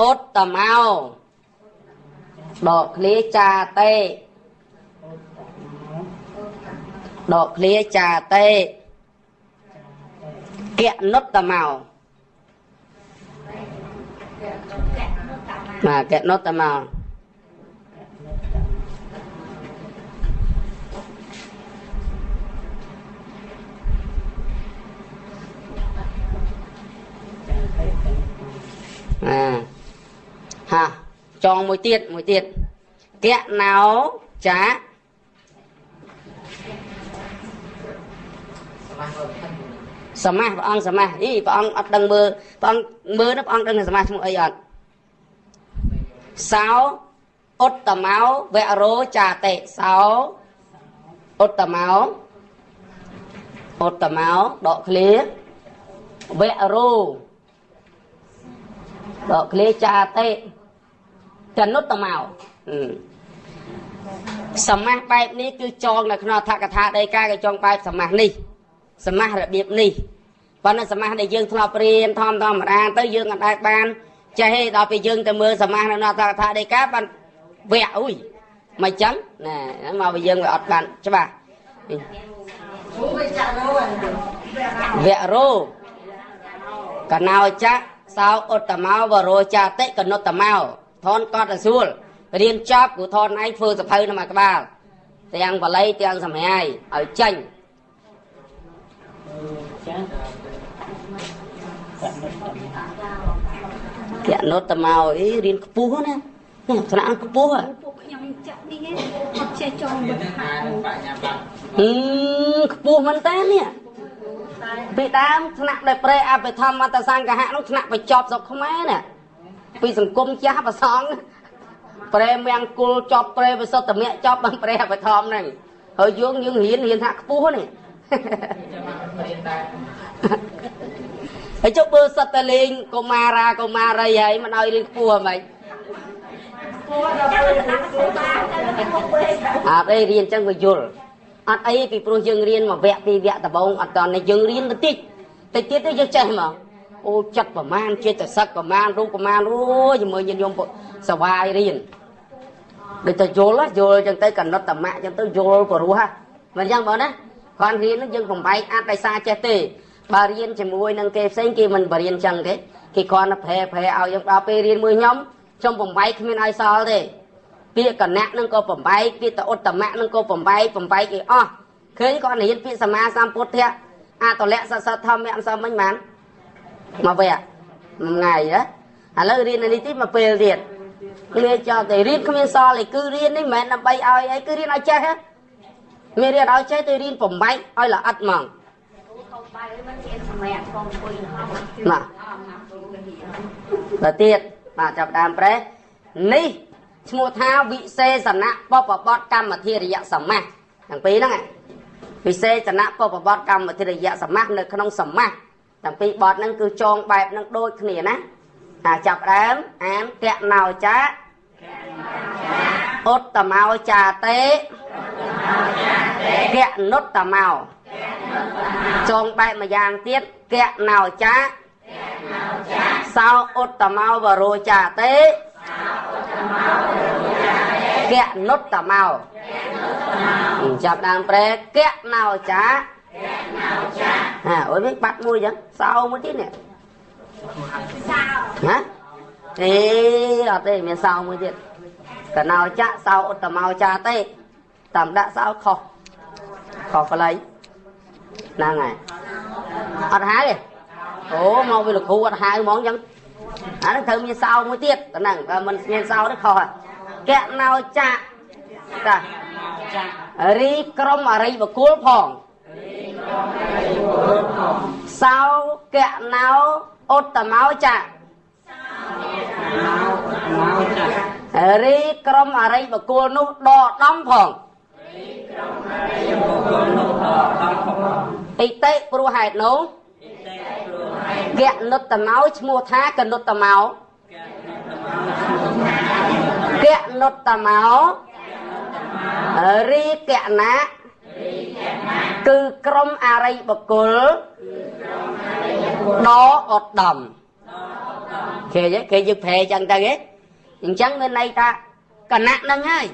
ឧត្តមោដកឃ្លាចាតេដកឃ្លាចាតេកណុត្តមោបាទកណុត្តមោអាហាចងមួយទៀតមួយទៀតកណោចាសមាសព្រះអង្គសមាសអីព្រះអង្គអត់ដឹងមើលព្រះអង្គមើលនោះព្រះអង្គដឹងសមាសឈ្មោះអីអត់សោឧត្តមោវរោចាតិសោឧត្តមោឧត្តមោដកឃ្លាវរោដកឃ្លាចាតិកនុត្តមោសមាសបែបនេះគឺចងនៅក្នុងអត្ថកថាដីកាគេចងបែបសមាសនេះសមាសរបៀបនេះប៉ុន្តែសមាសដែលយើងធ្លាប់រៀនធម្មតាទៅយើងអត់អាចបានចេះទេដល់ពេលយើងទៅមើលសមាសនៅក្នុងអត្ថកថាដីកាបានវគ្គអុយមិនចឹងណាមកវិញយើងវាអត់បានច្បាស់វរោកណោចៈសោឧត្តមោវរោចាតិកនុត្តមោថនកត់ឲ្យស្រួលរៀនចប់គូថនឯងធ្វើសភៅនៅមួយក្បាលទាំងបល័យទាំងសម្រាយឲ្យចេញកនុត្តមោអីរៀនខ្ពស់ណានេះថ្នាក់ខ្ពស់ពួកខ្ញុំចាក់នេះអត់ចេះចងវត្តខ្ពស់មែនតើនេះពីដើមថ្នាក់ដែលប្រែអភិធម្មអត្តសង្ឃៈនោះថ្នាក់បញ្ចប់ស្រុកខ្មែរណាពីសង្គមចាស់ប្រសងប្រែមង្គលចប់ប្រែវិសុទ្ធមៈចប់បានប្រែអភិធម្មហ្នឹងហើយយើងរៀនថ្នាក់ខ្ពស់នេះហើយចុះបើសិតតែលេងកុមារាកុមារីហើយមិនឲ្យរៀនខ្ពស់ហ្មងអត់អីរៀនចឹងវាយល់អត់អីពីព្រោះយើងរៀនមួយវគ្គពីរវគ្គដំបូងអត់តនេះយើងរៀនបន្តិចតិចទៀតទៅយើងចេះហ្មងអូចិត្តប្រមាណចេតសិកប្រមាណរូបប្រមាណអូជាមួយញាតិញោមសវាយរៀនដូចតែយល់យល់ចឹងទៅកណុតតមៈចឹងទៅយល់ព្រោះហ่ะមិនចឹងបងណាគាត់រៀននឹងយើងបំបែកអត់ដោយសារចេះទេបើរៀនជាមួយនឹងគេផ្សេងគេមិនបរៀនចឹងទេគេគ្រាន់តែប្រែឲ្យយើងដល់ពេលរៀនមួយខ្ញុំបំបែកគ្មានឲ្យសល់ទេពាក្យកណៈនឹងក៏បំបែកពាក្យតឧត្តមៈនឹងក៏បំបែកអីអស់ឃើញគាត់រៀនពាក្យសម្មាសម្ពុទ្ធៈអតលៈសសធម្មៈសំមិញបានមកវគ្គមួយថ្ងៃណាឥឡូវរៀននេះទីមកពេលទៀតគ្នាចោលតែរៀនគ្មានសល់ទេគឺរៀននេះមិនមែនដើម្បីឲ្យអីគឺរៀនឲ្យចេះមានរៀនឲ្យចេះទៅរៀនបំបែកឲ្យល្អិតហ្មងណាដល់ទៀតបាទចាប់ដើមប្រេះនេះឈ្មោះថាវិសេសនៈបពបតកម្មធិរិយសមាសទាំងពីរហ្នឹងវិសេសនៈបពបតកម្មធិរិយសមាសនៅក្នុងសមាសទាំងពីរបទហ្នឹងគឺចងបែបហ្នឹងដូចគ្នាណាអាចាប់ដើមអានកណោចាឧត្តមោចាតេកនុត្តមោចងបែបមួយយ៉ាងទៀតកណោចាសោឧត្តមោវរោចាតេកនុត្តមោចាប់ដើមប្រែកណោចា ហាអូយវិញបាត់មួយចឹងសោមួយទៀតនេះហ៎អេអត់ទេមានសោមួយទៀតកណោចៈសោឧត្តមោចាទេតាមដាក់សោខុសខុសប្លៃហ្នឹងហើយអត់ហើយទេអូមកវាលោកគ្រូអត់ហៅហ្មងចឹងអាហ្នឹងត្រូវមានសោមួយទៀតហ្នឹងបើមិនមានសោទេខុសហើយកណោចៈតារីក្រុមអរិយបុគ្គលផងសោកណោឧត្តមោចៈរីក្រុមអរិយបុគ្គលនោះដកដំផងអិតិព្រោះហេតុនោះកនុត្តមោឈ្មោះថាកនុត្តមោកនុត្តមោរីកណៈគឺក្រុមអរិយបុគ្គលដឧត្តមគេគេយើងប្រែចឹងទៅគេអញ្ចឹងមានន័យថាគណៈហ្នឹងហើយ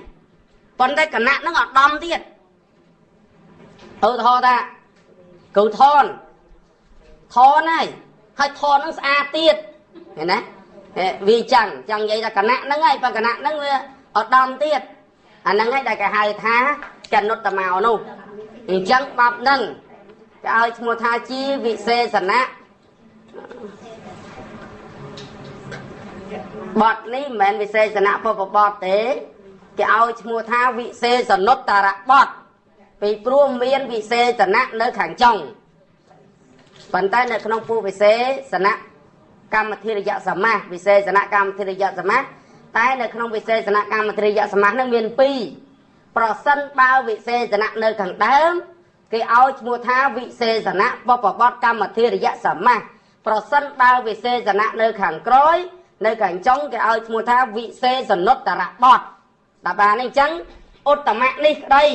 ប៉ុន្តែគណៈហ្នឹងឧត្តមទៀតឧទាហរណ៍ថាគ្រូថនថនហើយហើយថនហ្នឹងស្អាតទៀតឃើញណាវាចឹងចង់និយាយថាគណៈហ្នឹងហើយបើគណៈហ្នឹងវាឧត្តមទៀតអាហ្នឹងហើយដែលគេហៅថាកនុត្តមោនោះអញ្ចឹងបាបហ្នឹងគេឲ្យឈ្មោះថាជាវិសេសនៈបទនេះមិនមែនវិសេសនៈពពបទទេគេឲ្យឈ្មោះថាវិសេសនុត្តរបទពីព្រោះមានវិសេសនៈនៅខាងចុងប៉ុន្តែនៅក្នុងពួកវិសេសនៈកម្មធិរយសមាសវិសេសនៈកម្មធិរយសមាសតែនៅក្នុងវិសេសនៈកម្មធិរយសមាសនឹងមានពីរប្រសិនបើវិសេសនៈនៅខាងដើមគេឲ្យឈ្មោះថាវិសេសនៈបពបទកម្មធិរយសមាសប្រសិនបើវិសេសនៈនៅខាងក្រោយនៅខាងចុងគេឲ្យឈ្មោះថាវិសេសនុត្តរបទដល់បាននេះអញ្ចឹងឧត្តមៈនេះក្តី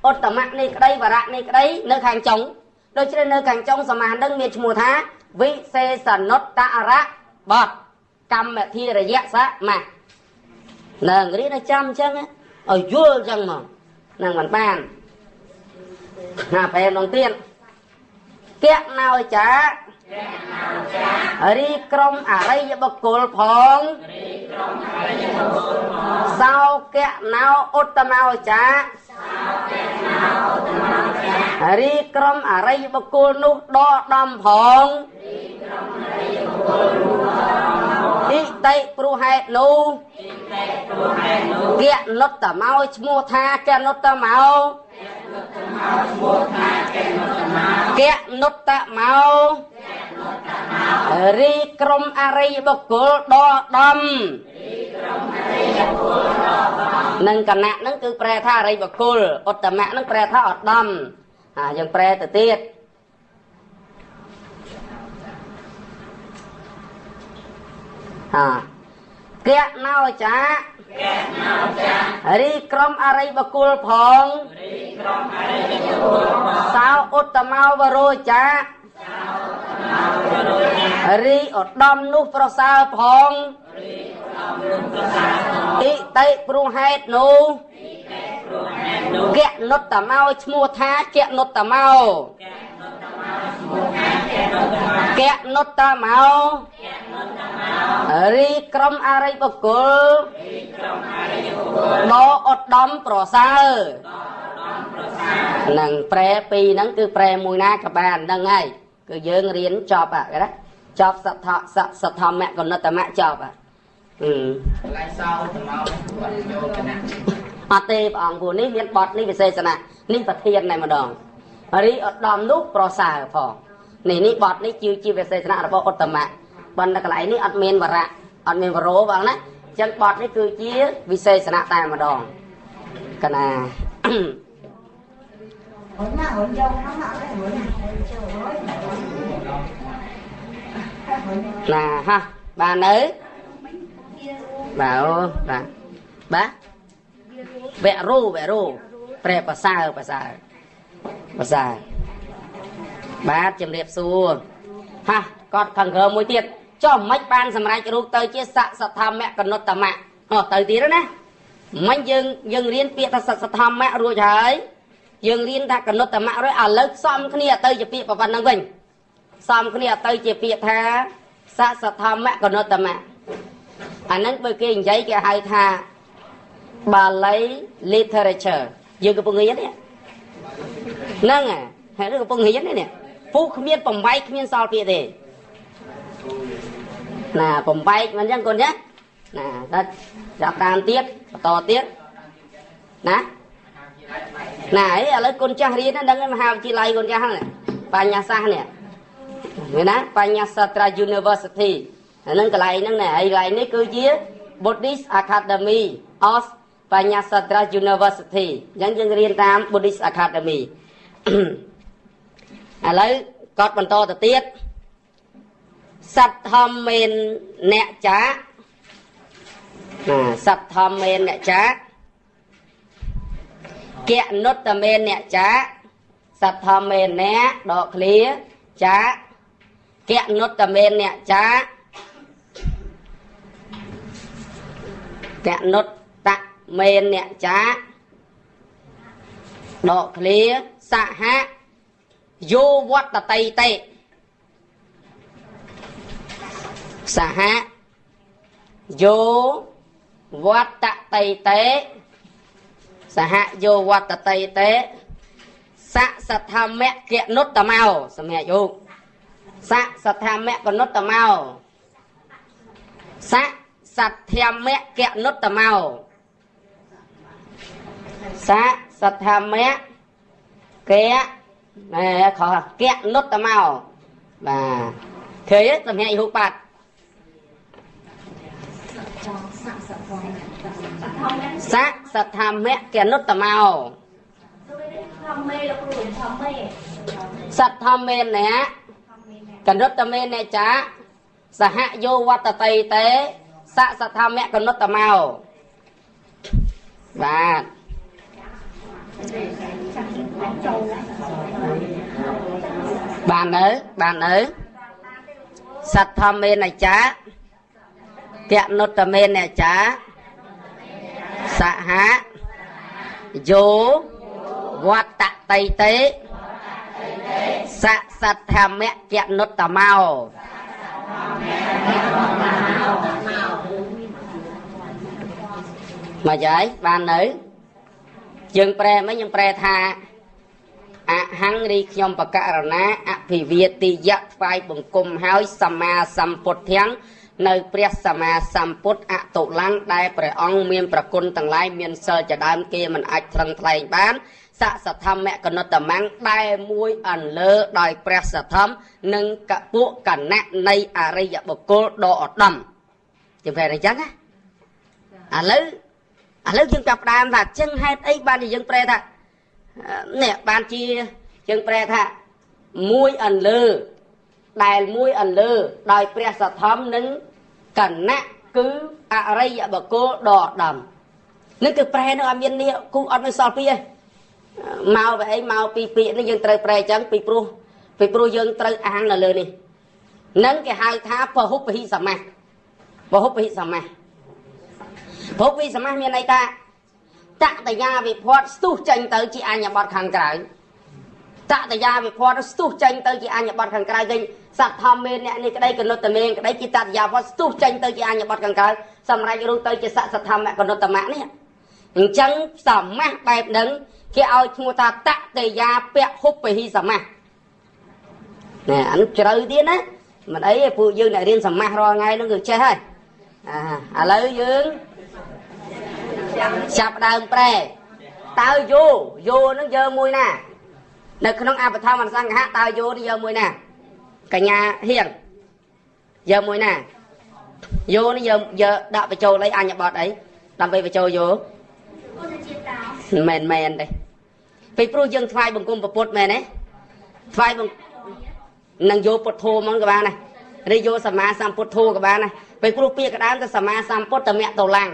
ឧត្តមៈនេះក្តីវរៈនេះក្តីនៅខាងចុងដូច្នេះនៅខាងចុងសមាសនឹងមានឈ្មោះថាវិសេសនុត្តរបទកម្មធិរយសមាសនឹងរៀនឲ្យចាំអញ្ចឹងឲ្យយល់អញ្ចឹងមកនឹងមិនបានណាប្រែម្ដងទៀតកណោចារីក្រុមអរិយបុគ្គលផងសោកណោឧត្តមោចារីក្រុមអរិយបុគ្គលនោះដកដំផងអិតិព្រោះហេតុនោះកនុត្តមោឈ្មោះថាកនុត្តមោកនុត្តមោរីក្រុមអរិយបុគ្គលដកដំនឹងគណៈនឹងគឺប្រែថាអរិយបុគ្គលឧត្តមៈនឹងប្រែថាឧត្តមយើងប្រែទៅទៀតកណោចារីក្រុមអរិយបុគ្គលផងសោឧត្តមោវរោចារីឧត្តមនោះប្រសើរផងអិតិព្រោះហេតុនោះកនុត្តមោឈ្មោះថាកនុត្តមោកនុត្តមោរីក្រុមអរិយបុគ្គលដឧត្តមប្រសើរនឹងប្រែពីរហ្នឹងគឺប្រែមួយណាក៏បានហ្នឹងហើយគឺយើងរៀនចប់គេណាចប់សទ្ធសទ្ធមៈកណិតមៈចប់កន្លែងសោតមោគាត់ចូលគណៈអត់ទេព្រះអង្គព្រោះនេះមានបទនេះវិសេសនៈនេះប្រធានតែម្ដងរីឧត្តមនោះប្រសើរផងនេះបទនេះជាវិសេសនៈរបស់ឧត្តមៈប៉ុន្តែកន្លែងនេះអត់មានវរៈអត់មានវរោបងណាអញ្ចឹងបទនេះគឺជាវិសេសនៈតែម្ដងកណាណាហ่ะបាននៅបាទអូបាទបាទវរូវរូប្រែប្រសើរប្រសើរប្រសើរបាទជំរាបសួរហ่ะគាត់ខាងក្រោមមួយទៀតចុះមិនបានសម្រេចរូបទៅជាសសធម្មកនុត្តមៈហោះទៅទៀតណាមិញយើងរៀនពាក្យថាសសធម្មៈរួចហើយ យើងរៀនថាកនុត្តមៈរួចឥឡូវសំគ្នាទៅជាពាក្យប៉ុណ្្នឹងវិញសំគ្នាទៅជាពាក្យថាសសធម្មកនុត្តមៈអាហ្នឹងបើគេនិយាយគេហៅថាបាលី literature យើងកំពុងរៀននេះហ្នឹងហើយកំពុងរៀននេះពូគ្មានបំបែកគ្មានសល់ពាក្យទេណាបំបែកមិនអញ្ចឹងកូនណាណាដល់ចាប់តាមទៀតបន្តទៀតណាណាអីឥឡូវកូនចាស់រៀនហ្នឹងមហាវិទ្យាល័យកូនចាស់ហ្នឹងបញ្ញាសាស្ត្រនេះមានណាបញ្ញាសាស្ត្រា University ហ្នឹងកន្លែងហ្នឹងណាហើយកន្លែងនេះគឺជា Buddhist Academy of បញ្ញាសាស្ត្រា University អញ្ចឹងយើងរៀនតាម Buddhist Academy ឥឡូវគាត់បន្តទៅទៀតសត្វធម្មេនអ្នកចាណាសត្វធម្មេនអ្នកចាកនុត្តមេនអ្នកចាសត្វធម្មេនអ្នកដកឃ្លាចាកនុត្តមេនអ្នកចាកនុត្តមេនអ្នកចាដកឃ្លាសហយោវត្តតីតេសហយោវត្តតីតេសហយោវត្តតីតេសសធម្មកនុត្តមោសម្រាប់យោសសធម្មកនុត្តមោសសធម្មកនុត្តមោសសធម្មកណែខកនុត្តមោបាទឃើញទេសម្រាប់យូបាត់សសធម្មកនុត្តមោសធម្មេអ្នកកនុត្តមេអ្នកចាសហយោវត្តតីតេសសធម្មកនុត្តមោបាទបាននៅបាននៅសធម្មេអ្នកចាកនុត្តមេអ្នកចាសហយោវត្តតីតេសសធម្មកនុត្តមោមកយាយបាននៅយើងប្រែមិនយើងប្រែថាអហង្រីខ្ញុំបករណាអភិវាទិយៈថ្វាយបង្គំហើយសម្មាសម្ពុទ្ធាំងនៅព្រះសម្មាសម្ពុទ្ធអតុលំដែលព្រះអង្គមានប្រគុណទាំងឡាយមានសិលជាដើមគេមិនអាចថ្លឹងថ្លែងបានសសធម្មកនុត្តមੰដែលមួយអន្លើដោយព្រះសធម្មនិងកពុកណៈនៃអរិយបុគ្គលដ៏ឧត្តមជាប្រែអញ្ចឹងណាឥឡូវយើងចាប់ផ្ដើមថាចឹងហេតុអីបានជាយើងប្រែថានេះបានជាយើងប្រែថាមួយអន្លើដែលមួយអន្លើដោយព្រះសធម្មនិងកណៈគឺអរិយបុគ្គលដ៏ឧត្តមនឹងគឺប្រែនឹងអត់មាននេះគូអត់មានសល់ពីទេមកពីអីមកពីពាក្យនេះយើងត្រូវប្រែអញ្ចឹងពីព្រោះយើងត្រូវអាងនៅលើនេះនឹងគេហៅថាពហុពហិសមាសពហុពហិសមាសពហុពហិសមាសមានន័យថាតតយាវិភ័តស្ទុះចេញទៅជាអញ្ញបទខាងក្រៅតតយាវិភ័តស្ទុះចេញទៅជាអញ្ញបទខាងក្រៅវិញសត្វធម្មេអ្នកនេះក្តីកនុត្តមេក្តីជាតតយាវិភ័តស្ទុះចេញទៅជាអញ្ញបទខាងក្រៅសម្រាប់រូបទៅជាសសធម្មកនុត្តមៈនេះអញ្ចឹងសមាសបែបហ្នឹងគេឲ្យឈ្មោះថាតតយាពហុពហិសមាសណែអានជ្រៅទៀតណាមិនអីទេពួកយើងអ្នករៀនសមាសរាល់ថ្ងៃហ្នឹងគឺចេះហើយឥឡូវយើងចាប់ដើមប្រែតើយោយោហ្នឹងយកមួយណានៅក្នុងអបធម្មសង្ឃៈតើយោនេះយកមួយណាកញ្ញាហៀងយកមួយណាយោនេះយកដាក់បញ្ចូលអីអញ្ញបទអីដើម្បីបញ្ចូលយោមិនមែនទេពីព្រោះយើងថ្វាយបង្គំពុទ្ធមែនទេថ្វាយបង្គំនឹងយោពុទ្ធោហ្មងក៏បានដែរឬយោសម្មាសម្ពុទ្ធោក៏បានដែរពីព្រោះពាក្យកដើមទៅសម្មាសម្ពុទ្ធមៈតឡាំង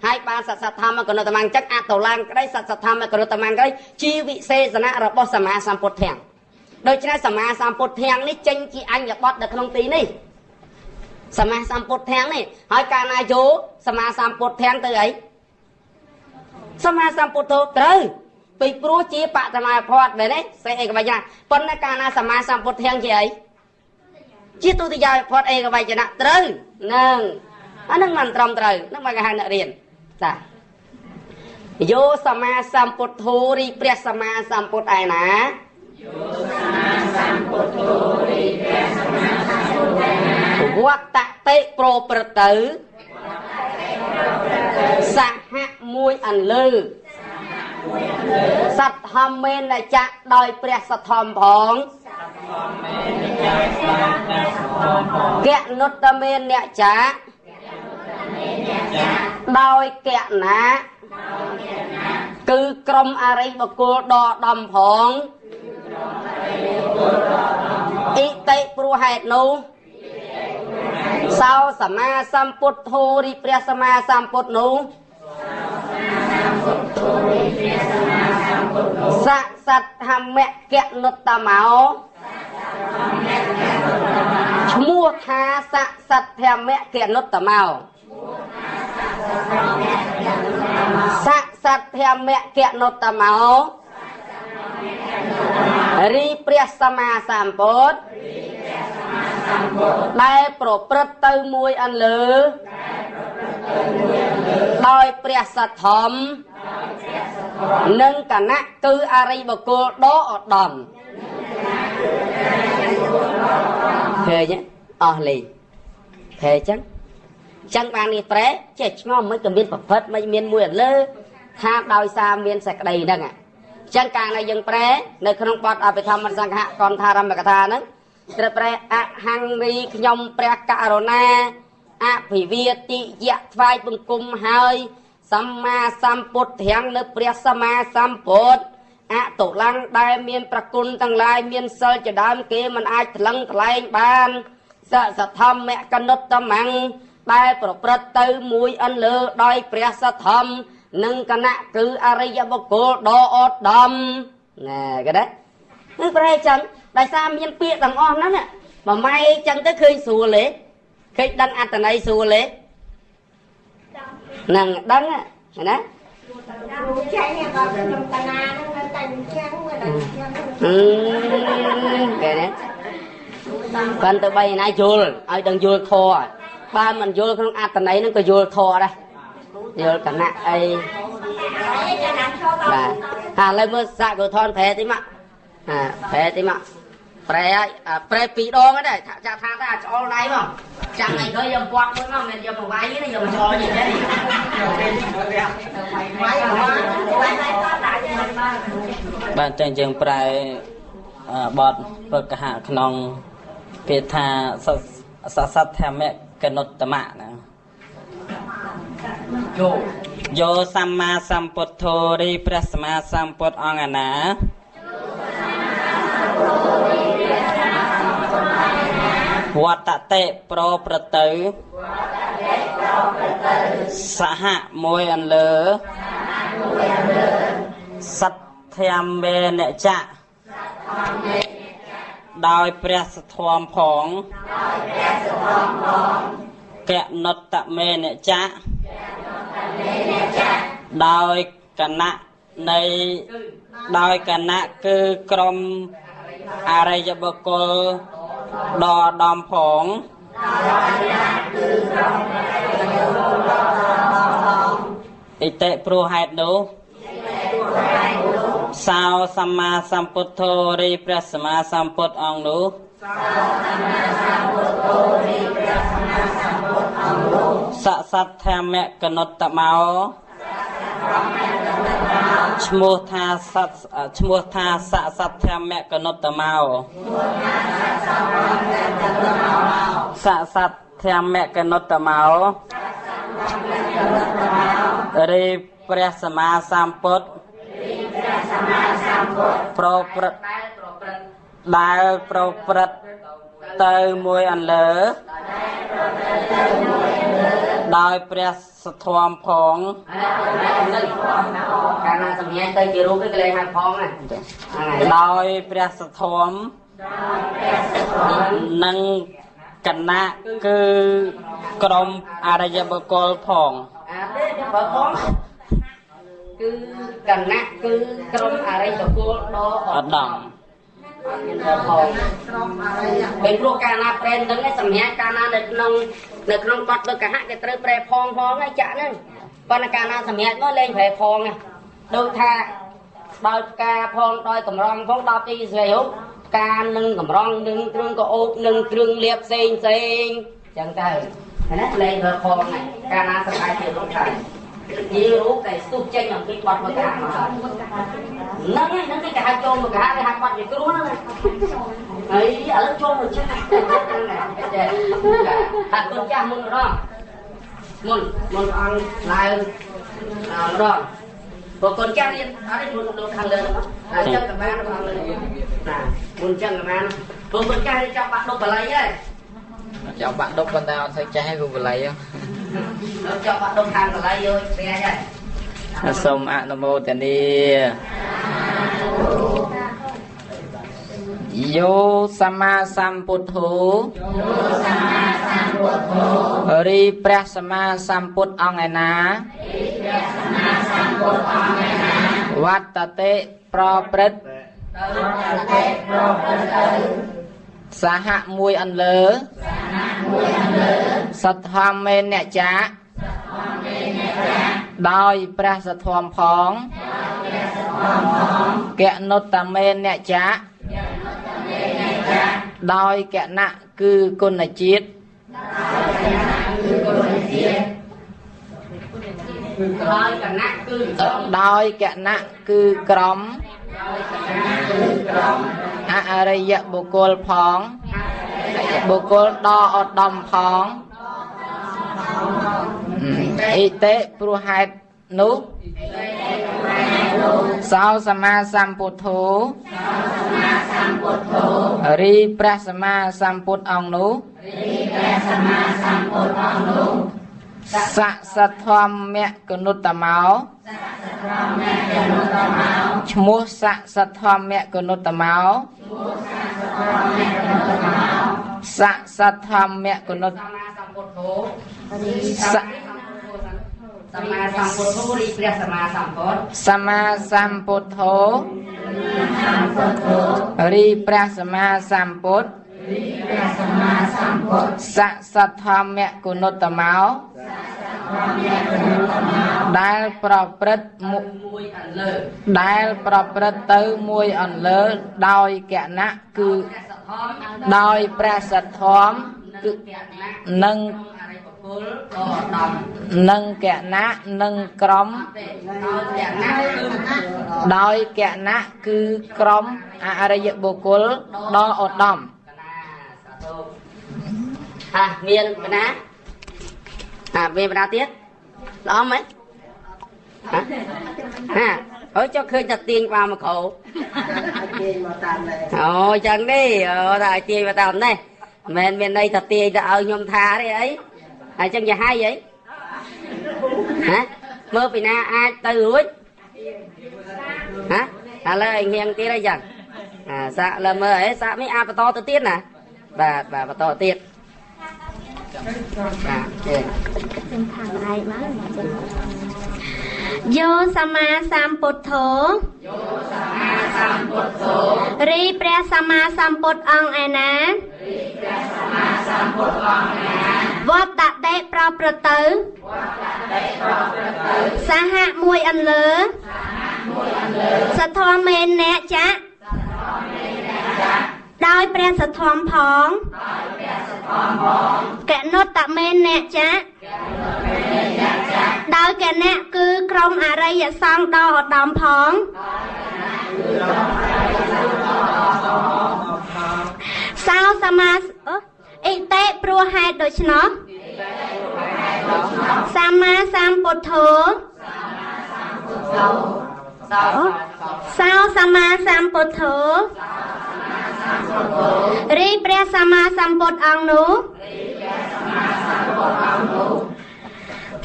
ហើយបានសសធម្មកនុត្តមញ្ចឹងអតឡាំងក្តីសសធម្មកនុត្តមញ្ក្តីជាវិសេសនៈរបស់សម្មាសម្ពុទ្ធៈដូច្នេះសម្មាសម្ពុទ្ធៈនេះចេញជាអញ្ញបទនៅក្នុងទីនេះសម្មាសម្ពុទ្ធៈនេះហើយកាលណាយោសម្មាសម្ពុទ្ធៈទៅអីសម្មាសម្ពុទ្ធោត្រូវ ពីព្រោះជាបតមាភ័ត្រមែនទេសេអេកវចនៈប៉ុន្តែកាលណាសម្មាសម្ពុទ្ធធាំងជាអីជាទុតិយាភ័ត្រអេកវចនៈត្រូវនឹងអានឹងមិនត្រឹមត្រូវនឹងមកគេហៅអ្នករៀនចាយោសម្មាសម្ពុទ្ធោរីព្រះសម្មាសម្ពុទ្ធឯណាយោសម្មាសម្ពុទ្ធោរីព្រះសម្មាសម្ពុទ្ធឯណាវត្តតិប្រព្រឹត្តទៅសហមួយអន្លើសត្វធម្មេនចៈដោយព្រះសទ្ធំផងកនុត្តមេនចៈដោយកណៈគឺក្រុមអរិយបុគ្គលដដំផងអ៊ីតិព្រោះហេតុនោះសោសម្មាសម្ពុទ្ធោរិព្រះសម្មាសម្ពុទ្ធនោះសសត្វមគ្គនុត្តមោឈ្មោះថាសសត្វមគ្គនុត្តមោសសត្វមគ្គនុត្តមោរីព្រះសម្មាសម្ពុទ្ធដែលប្រព្រឹត្តទៅមួយអន្លើដោយព្រះសទ្ធំនិងគណៈគឺអរិយបុគ្គលដ៏ឧត្តមឃើញអស់លេងឃើញចឹងចឹងបាននេះប្រែចេះឆ្ងល់មិនក៏មានប្រព្រឹត្តមិនមានមួយអន្លើថាដោយសារមានសេចក្តីហ្នឹងចឹងកាលណាយើងប្រែនៅក្នុងបទអភិធម្មសង្ឃៈកន្ថារម្យកថាហ្នឹងត្រូវប្រែអហង្រីខ្ញុំព្រះករុណាអភិវាតិយៈថ្វាយបង្គំហើយសម្មាសម្ពុទ្ធធាំងនៅព្រះសម្មាសម្ពុទ្ធអតុលំដែលមានប្រគុណទាំងឡាយមានសិលជាដើមគេមិនអាចថ្លឹងថ្លែងបានសសធម្មកនុត្តមੰដែលប្រព្រឹត្តទៅមួយអន្លើដោយព្រះសទ្ធំនិងគណៈគឺអរិយបុគ្គលដ៏ឧត្តមណែគេដែរគឺប្រែចឹងដោយសារមានពាក្យទាំងអស់ហ្នឹងមួយម៉ែចឹងទៅឃើញស្រួលទេឃើញដឹងអត្ថន័យស្រួលទេហ្នឹងដឹងណាចេះបើខ្ញុំកណាហ្នឹងនៅតែអញ្ចឹងមើលដល់អញ្ចឹងគេណាប៉ុន្តែបីណាយល់ឲ្យដឹងយល់ធម៌បើមិនយល់ក្នុងអត្ថន័យហ្នឹងក៏យល់ធម៌ដែរយល់គណៈអីបាទឥឡូវមើលសាកុធនប្រែតិចមកប្រែតិចមកប្រែប្រែពីរដងដែរចាថាថាឆ្អល់ដៃមកចាំថ្ងៃក្រោយយកពាត់មួយមកមិនយកមកវាយទេយកមកឆ្អល់នេះទេបាទចឹងយើងប្រែបទពកហៈក្នុងពាក្យថាសសត្វធម្មកនុត្តមៈណាយោសម្មាសម្ពុទ្ធោរីព្រះសម្មាសម្ពុទ្ធអង្គណាវត្តតិប្រព្រឹត្តទៅសហមួយអន្លើសត្វធម្មេនចៈដោយព្រះសទ្ធំផងកនុត្តមេនចៈដោយគណៈនៃដោយគណៈគឺក្រុមអរិយបុគ្គលដ៏ដំផងអិតិព្រោះហេតុនោះសោសម្មាសម្ពុទ្ធោរីព្រះសម្មាសម្ពុទ្ធអង្គនោះសសត្វធម្មកនុត្តមោឈ្មោះថាសត្វឈ្មោះថាសសត្វធម្មកនុត្តមោសសត្វធម្មកនុត្តមោរីព្រះសម្មាសម្ពុទ្ធប្រព្រឹត្តដែលប្រព្រឹត្តទៅមួយអន្លើដោយព្រះសទ្ធំផងកាលណាសម្ញែងទៅជារូបគេលែងហៅផងណាដោយព្រះសទ្ធំនិងគណៈគឺក្រុមអរិយបុគ្គលផង អាទេប្រើផង គឺគណៈគឺក្រុមអរិយបុគ្គលដ៏ឧត្តមអត់មានផង ក្រុមអរិយ ពេលព្រោះកាលណាប្រែនឹងសម្រាប់កាលណានៅក្នុងកត់លើកហៈគេត្រូវប្រែផងផងហើយចាក់ហ្នឹងប៉ុន្តែកាលណាសម្រាប់មកលែងប្រែផងដូចថាដោយផ្កាផងដោយកម្រងផងដល់ទីស្រីហូបផ្កានឹងកម្រងនឹងគ្រឿងកោបនឹងគ្រឿងលាបផ្សេងផ្សេងចឹងទៅណាលែងប្រើផងហ្នឹងកាលណាសម្រាប់ជារូបថាជារូបដែលស្ទុះចេញអំពីបទមកកាមកហ្នឹងហើយហ្នឹងគេហៅចូលមកកាគេហៅបទវាគ្រោះហ្នឹងហើយឥឡូវចូលមកចាស់ហ្នឹងណាចេះហាក់គុណចាស់មុនម្ដងមុនអង្គឡើងម្ដងព្រោះកូនចាស់រៀនអត់ទេមុនលោកខាងលើហ្នឹងអញ្ចឹងក៏បានខាងលើណាមុនអញ្ចឹងក៏បានព្រោះកូនចាស់រៀនចប់បាក់ដប់បល័យហើយចប់បាក់ដប់ប៉ុន្តែអត់សូវចេះទេព្រោះបល័យលោកចប់បាក់ដប់ខាងបល័យយល់ព្រះហើយសូមអនុមោទនាយោសម្មាសម្ពុទ្ធោរីព្រះសម្មាសម្ពុទ្ធអង្គឯណាវត្តតិប្រព្រឹត្តសហមួយអន្លើសទ្ធម្មេអ្នកចាដោយព្រះសទ្ធំផងកនុត្តមេអ្នកចាដោយគណៈគឺគុណជាតិដោយគណៈគឺក្រុមអរិយបុគ្គលផងបុគ្គលដ៏ឧត្តមផងអិតិព្រោះហេតុនោះសោសម្មាសម្ពុទ្ធោរីព្រះសម្មាសម្ពុទ្ធអង្គនោះស័ក្សធម្មកនុត្តមោឈ្មោះស័ក្សធម្មកនុត្តមោស័ក្សធម្មកនុត្តសម្មាសម្ពុទ្ធោរីព្រះសម្មាសម្ពុទ្ធសម្មាសម្ពុទ្ធោរីព្រះសម្មាសម្ពុទ្ធស័ក្សធម្មកនុត្តមោដែលប្រព្រឹត្តមួយអន្លើដែលប្រព្រឹត្តទៅមួយអន្លើដោយគណៈគឺដោយព្រះសទ្ធំគឺនឹងនឹងគណៈនឹងក្រុមដោយគណៈគឺក្រុមអរិយបុគ្គលដ៏ឧត្តមអាមានបណ្ណាអាមានបណ្ណាទៀតល្អមែនហាអើចុះឃើញតែទាញក្បាលមកក្រោទាញមកតាមនេះអូចឹងទេអូតែឲ្យទាញមកតាមនេះមិនមែនមានន័យថាទាញទៅឲ្យខ្ញុំថាទេអីហើយចឹងយ៉ាហើយអីហ៎មើលពីណាអាចទៅរួចហ៎ឥឡូវឲ្យងៀងទៀតអីចឹងអាសាក់លើមើលអីសាក់នេះអាចបន្តទៅទៀតណាបាទបាទបន្តទៀតបាទទេខ្ញុំថាឯងមកយោសម្មាសម្ពុទ្ធោយោសម្មាសម្ពុទ្ធោរីព្រះសម្មាសម្ពុទ្ធអង្គឯណារីព្រះសម្មាសម្ពុទ្ធអង្គឯណាវត្តតិប្រព្រឹត្តទៅសហមួយអន្លើសទ្ធមេអ្នកចាដោយព្រះសទ្ធំផងកនុត្តមេអ្នកចាដោយគណៈគឺក្រុមអរិយសង្ឃដ៏ឧត្តមផងសោសមាអិតិព្រោះហេតុដូច្នោះសម្មាសម្ពុទ្ធោសោសម្មាសម្ពុទ្ធោរីព្រះសម្មាសម្ពុទ្ធអង្គនោះ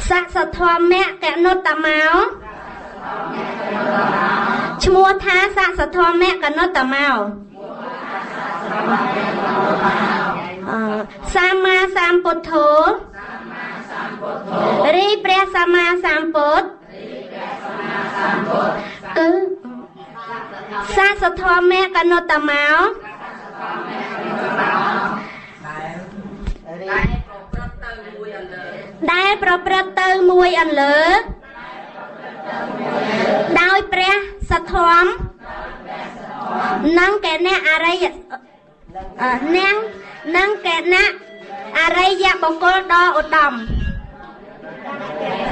ស័ក្សធម្មកនុត្តមោឈ្មោះថាស័ក្សធម្មកនុត្តមោសម្មាសម្ពុទ្ធោរីព្រះសម្មាសម្ពុទ្ធ គឺសាសធម្មកនុត្តមោដែលប្រព្រឹត្តទៅមួយអន្លើដោយព្រះសធម្មនិងគណៈអរិយនិងគណៈអរិយបុគ្គលដ៏ឧត្តមគ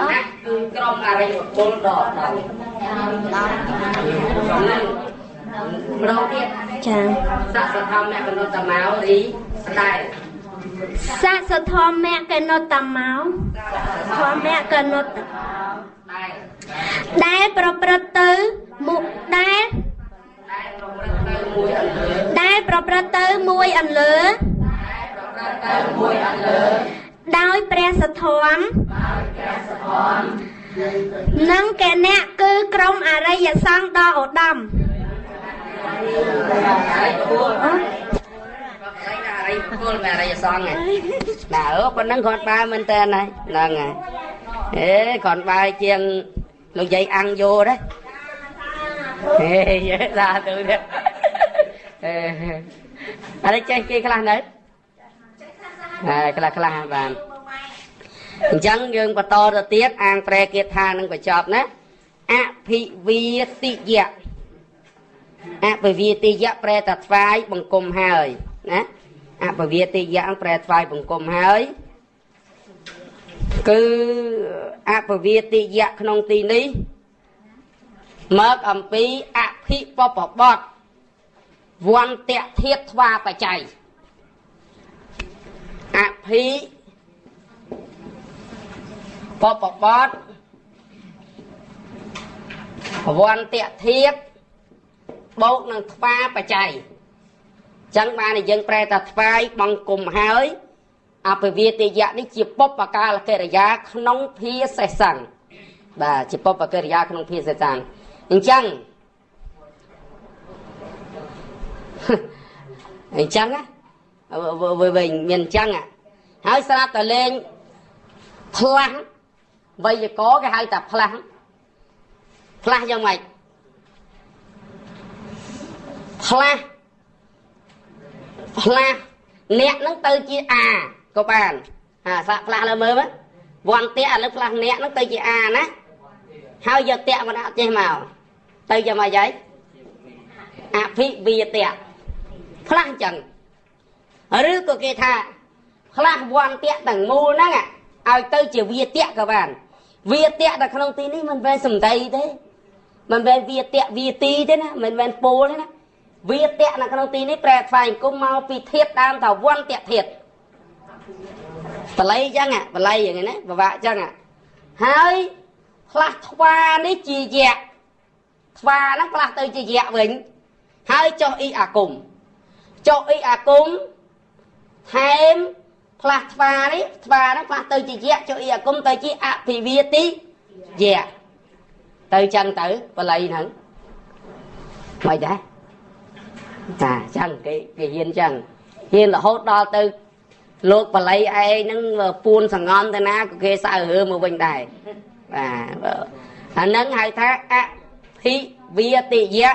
ណៈគឺក្រុមអរិយបុគ្គលដ៏ឧត្តមម្ដងទៀតចាសសធម្មកនុត្តមោរីដែលសសធម្មកនុត្តមោធម្មកនុត្តដែលប្រព្រឹត្តទៅមុខដែលប្រព្រឹត្តទៅមួយអន្លើដោយព្រះសធម្មនិងគណៈគឺក្រុមអរិយសង្ឃដ៏ឧត្តមអរិយបុគ្គលមិនអរិយសង្ឃណាអឺប៉ុណ្ណឹងគ្រាន់បើមែនតើហ្នឹងហើយអេគ្រាន់បើជាងលោកយាយអាំងយោដែរហេយេសាទៅទៀតអេអរិយចេះគេខ្លះនៅខ្លះខ្លះបានអញ្ចឹងយើងបន្តទៅទៀតអាងប្រែគាថានឹងបញ្ចប់ណាអភិវាទិយៈអភិវាទិយៈប្រែថាថ្វាយបង្គំហើយណាអភិវាទិយៈប្រែថ្វាយបង្គំហើយគឺអភិវាទិយៈក្នុងទីនេះមកអំពីអភិបពបតវន្តធាតុថ្វាបច្ច័យអភិបពបតវន្តធាតុបូកនឹងថ្វាបច្ច័យចឹងបានយើងប្រែថាថ្វាយបង្គំហើយអភិវាទយៈនេះជាបុព្វកាលកិរិយាក្នុងភាសេសង្ឃបាទជាបុព្វកិរិយាក្នុងភាសេសង្ឃអញ្ចឹងអញ្ចឹងណាវិញមានអញ្ចឹងហើយស្រាប់តែលេងផ្លាស់វេយ្យាករណ៍គេហៅថាផ្លាស់ផ្លាស់យ៉ាងម៉េចផ្លាស់ផ្លាស់អ្នកនឹងទៅជាអាក៏បានអាសាក់ផ្លាស់លើមើលវន្តៈឥឡូវផ្លាស់អ្នកនឹងទៅជាអាណាហើយយកតៈមកដាក់ចេះមកទៅយ៉ាងម៉េចហើយអភិវាតៈផ្លាស់អញ្ចឹងឬក៏គេថាផ្លាស់វន្តៈទាំងមូលហ្នឹងឲ្យទៅជាវាតៈក៏បានវាតៈនៅក្នុងទីនេះមិនមែនសំដីទេមិនមែនវាតៈវាទីទេណាមិនមែនពោលទេណាវាតៈនៅក្នុងទីនេះប្រែថ្វាយអង្គមមកពីធាតុដើមថាវន្តៈធាតុបល័យអញ្ចឹងបល័យយ៉ាងណាបវៈអញ្ចឹងហើយផ្លាស់ថ្វានេះជាយៈថ្វាហ្នឹងផ្លាស់ទៅជាយៈវិញហើយចុះអ៊ីអាគមចុះអ៊ីអាគមថែមផ្លាស់ថ្វានេះថ្វាហ្នឹងផ្លាស់ទៅជាយៈចុះអ៊ីអាគមទៅជាអភិវាទិយៈទៅចឹងទៅបល័យហ្នឹងមិនដែរចាចឹងគេហ៊ានចឹងហ៊ានរហូតដល់ទៅលោកបល័យឯងហ្នឹងពួនសងំទៅណាក៏គេសើរើមកវិញដែរបាទអាហ្នឹងហៅថាអភិវាទិយៈ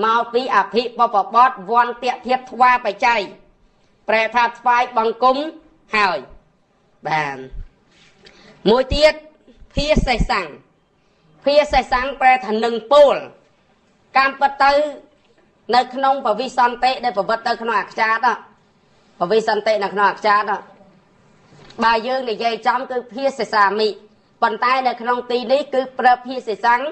មកពីអភិបពបតវន្តធាតុថ្វាបច្ច័យប្រែថាថ្វាយបង្គំហើយបាទមួយទៀតភាសេសង្ឃភាសេសង្ឃប្រែថានឹងពោលតាមពិតទៅនៅក្នុងពវិសន្តិដែលប្រវត្តិទៅក្នុងអក្ចាតពវិសន្តិនៅក្នុងអក្ចាតបើយើងនិយាយចំគឺភាសេសាមិប៉ុន្តែនៅក្នុងទីនេះគឺប្រើភាសេសង្ឃ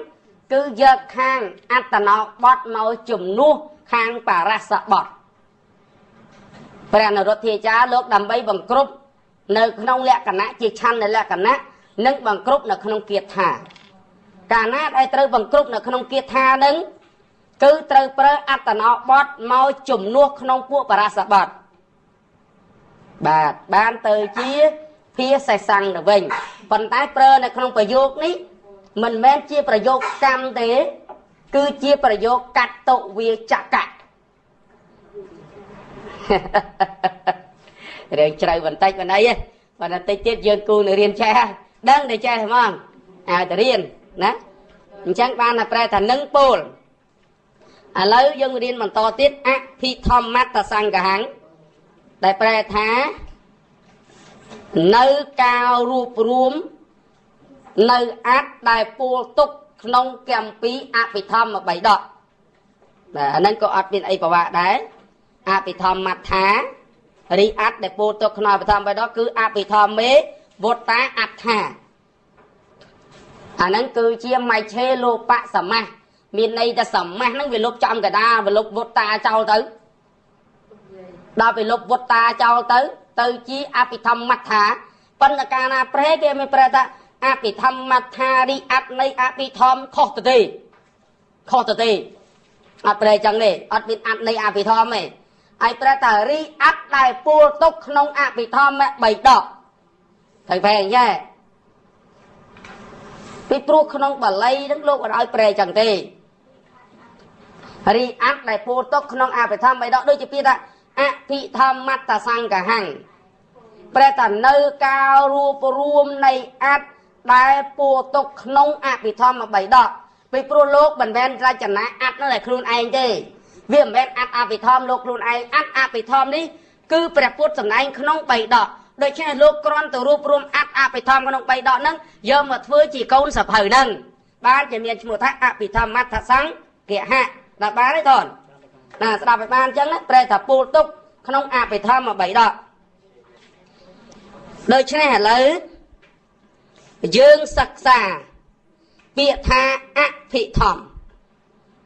គឺយកខាងអត្តនោបទមកជំនួសខាងបរសបទព្រះនរុទ្ធាចារ្យលោកដើម្បីបង្គ្រប់នៅក្នុងលក្ខណៈជាឆន្ទលក្ខណៈនិងបង្គ្រប់នៅក្នុងគាថាកាលណាដែលត្រូវបង្គ្រប់នៅក្នុងគាថានឹងគឺត្រូវប្រើអត្តនោបទមកជំនួសក្នុងពួកបរសបទបាទបានទៅជាភាសេសង្ឃទៅវិញប៉ុន្តែប្រើនៅក្នុងប្រយោគនេះមិនមែនជាប្រយោគកម្មទេគឺជាប្រយោគកតវាចកៈ រឿងជ្រៅបន្តិចមិនអីទេប៉ុន្តែតិចទៀតយើងគូនឹងរៀនចេះដឹងតែចេះហ្មង ឲ្យតែរៀនណាអញ្ចឹងបានតែប្រែថានឹងពោលឥឡូវយើងរៀនបន្តទៀតអភិធម្មត្តសង្ឃហੰដែលប្រែថានៅការរួបរួមនៅអត្តដែលពោលទុកក្នុងគម្ពីរអភិធម្មបិដកបាទអាហ្នឹងក៏អត់មានអីប្រវាក់ដែរអភិធម្មថារីអត្តដែលពោលទុកក្នុងអភិធម្មបិដកគឺអភិធម្មេវត្តាអត្ថាអាហ្នឹងគឺជាមជ្ឈេលោបៈសមាសមានន័យថាសមាសហ្នឹងវាលុបចំកដាវាលុបវត្តាចោលទៅដល់វាលុបវត្តាចោលទៅទៅជាអភិធម្មថាប៉ុន្តែកាលណាប្រែគេមិនប្រែថាអភិធម្មថារីអត្តនៃអភិធម្មខុសទៅទេខុសទៅទេអត់ប្រែចឹងទេអត់មានអត្តនៃអភិធម្មទេហើយប្រែថារីអត្តដែលពោលទុកក្នុងអភិធម្មបីដកត្រូវប្រែអញ្ចឹងពីព្រោះក្នុងបាលីហ្នឹងលោកអត់ឲ្យប្រែចឹងទេរីអត្តដែលពោលទុកក្នុងអភិធម្មបីដកដូចជាពាក្យថាអភិធម្មត្តសង្ឃហੰប្រែថានៅការរួបរួមនៃអត្តដែលពោលទុកក្នុងអភិធម្មបីដកពីព្រោះលោកមិនមែនរចនាអត្តនោះតែខ្លួនឯងទេវាមិនមែនអត្តអភិធម្មលោកខ្លួនឯងអត្តអភិធម្មនេះគឺព្រះពុទ្ធសម្ដែងក្នុងបីដកដូច្នេះលោកគ្រាន់តែរួបរួមអត្តអភិធម្មក្នុងបីដកហ្នឹងយកមកធ្វើជាកូនសភៅហ្នឹងបានជាមានឈ្មោះថាអភិធម្មត្តសង្ឃហៈដល់បានទេតនណាស្ដាប់ឲ្យបានអញ្ចឹងណាប្រែថាពោលទុកក្នុងអភិធម្មបីដកដូច្នេះឥឡូវយើងសិក្សាពាក្យថាអភិធម្ម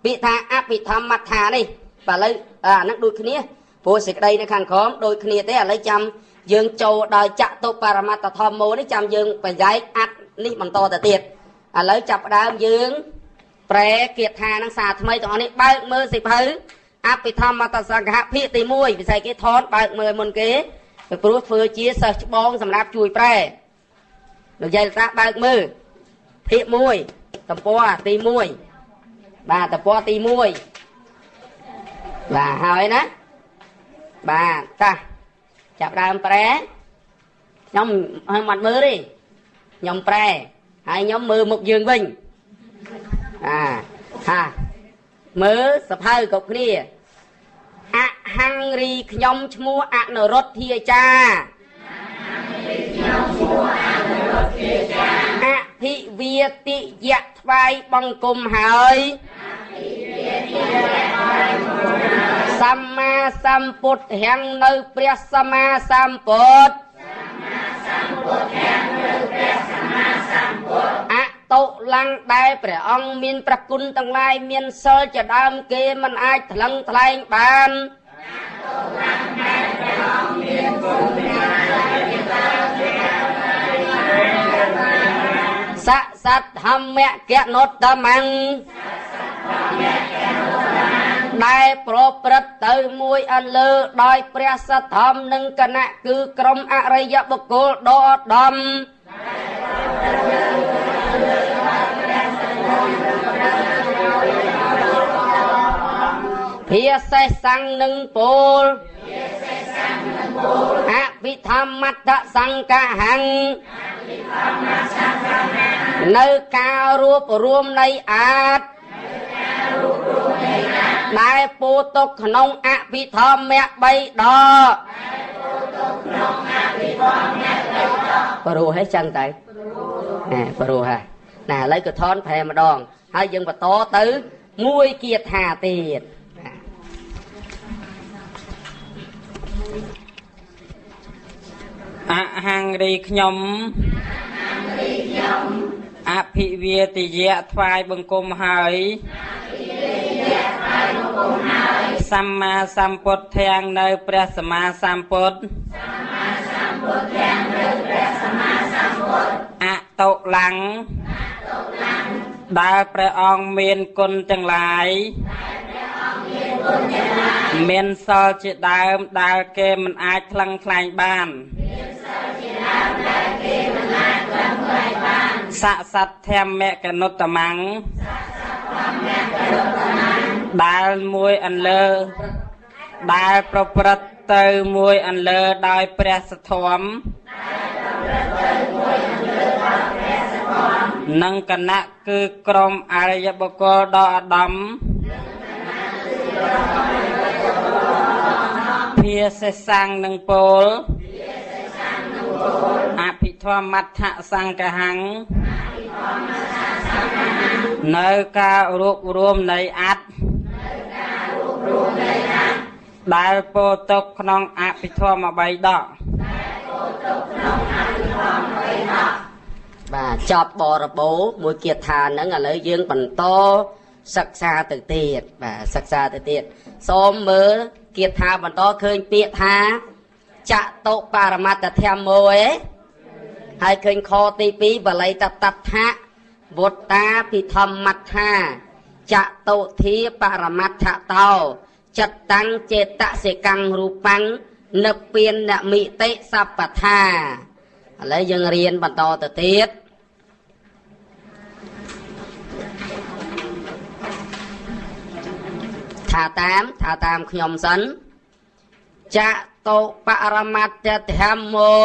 ពាក្យថាអភិធម្មថានេះបាទឥឡូវអាហ្នឹងដូចគ្នាព្រោះសេចក្តីនៅខាងក្រោមដូចគ្នាទេឥឡូវចាំយើងចូលដល់ចតុបរមត្តធម្មោនេះចាំយើងបញ្ញែកអត្តនេះបន្តទៅទៀតឥឡូវចាប់ផ្ដើមយើងប្រែគាថានឹងសារថ្មីទាំងអស់នេះបើកមើលសិភៅអភិធម្មត្តសង្ឃភាគទី1វិស័យគេថនបើកមើលមុនគេពីព្រោះធ្វើជាសិស្សច្បងសម្រាប់ជួយប្រែលោកយាយតាបើកមើលភាគ1ទំព័រទី1បាទទំព័រទី1បាទហើយណាបាទតាចាប់ដើមប្រែខ្ញុំខ្ញុំអត់មើលទេខ្ញុំប្រែហើយខ្ញុំមើលមុខយើងវិញអាហាមើលសភៅគ្រប់គ្នាអហង្រីខ្ញុំឈ្មោះអនុរុទ្ធាចាអភិវាតិយៈថ្វាយបង្គំហើយសម្មាសម្ពុទ្ធហੰនៅព្រះសម្មាសម្ពុទ្ធអតុលੰដែលព្រះអង្គមានព្រះគុណទាំងឡាយមានសិលជាដើមគេមិនអាចថ្លឹងថ្លែងបានសសទ្ធម្មកនុត្តមੰដែលប្រព្រឹត្តទៅមួយអន្លើដោយព្រះសទ្ធម្មនិងគណៈគឺក្រុមអរិយបុគ្គលដ៏ឧត្តមភាសេសੰនឹងពោលអភិធម្មត្តសង្ឃហੰនៅការរួបរួមនៃអាតដែលពោទុកក្នុងអភិធម្មបីដកព្រោះហេចឹងទៅណែព្រោះហ่ะណាឥឡូវក៏ថនប្រែម្ដងហើយយើងបន្តទៅមួយគាថាទៀតអហង្រីខ្ញុំអភិវាទយៈថ្វាយបង្គំហើយសម្មាសម្ពុទ្ធទាំងនៅព្រះសម្មាសម្ពុទ្ធអតុលੰដែលព្រះអង្គមានគុណទាំងឡាយមានសិលជាដើមដែលគេមិនអាចថ្លឹងថ្លែងបានសសទ្ធម្មកនុត្តមੰដែលមួយអន្លើដែលប្រព្រឹត្តទៅមួយអន្លើដោយព្រះសទ្ធម្ម និងគណៈគឺក្រុមអរិយបុគ្គលដ៏ឧត្តមភាសេសੰនឹងពោលអភិធម្មដ្ឋសង្កហੰនៅការរួបរួមនៃអត្តដែលពោទុកក្នុងអភិធម្មបីដកបាទចប់បរិបូរមួយគាថាហ្នឹងឥឡូវយើងបន្តសិក្សាទៅទៀតបាទសិក្សាទៅទៀតសូមមើលគាថាបន្តឃើញពាក្យថាចតុបរមត្តធម្មោឯហើយឃើញខទី2បល័យតតដ្ឋៈវត្តាភិធម្មដ្ឋាចតុធាបរមត្ថតោចិត្តតាំងចេតសិកាំងរូបាំងនិព្វានមិតិសពថាឥឡូវយើងរៀនបន្តទៅទៀតថាតាមខ្ញុំសិនចតុបរមត្តធម្មោ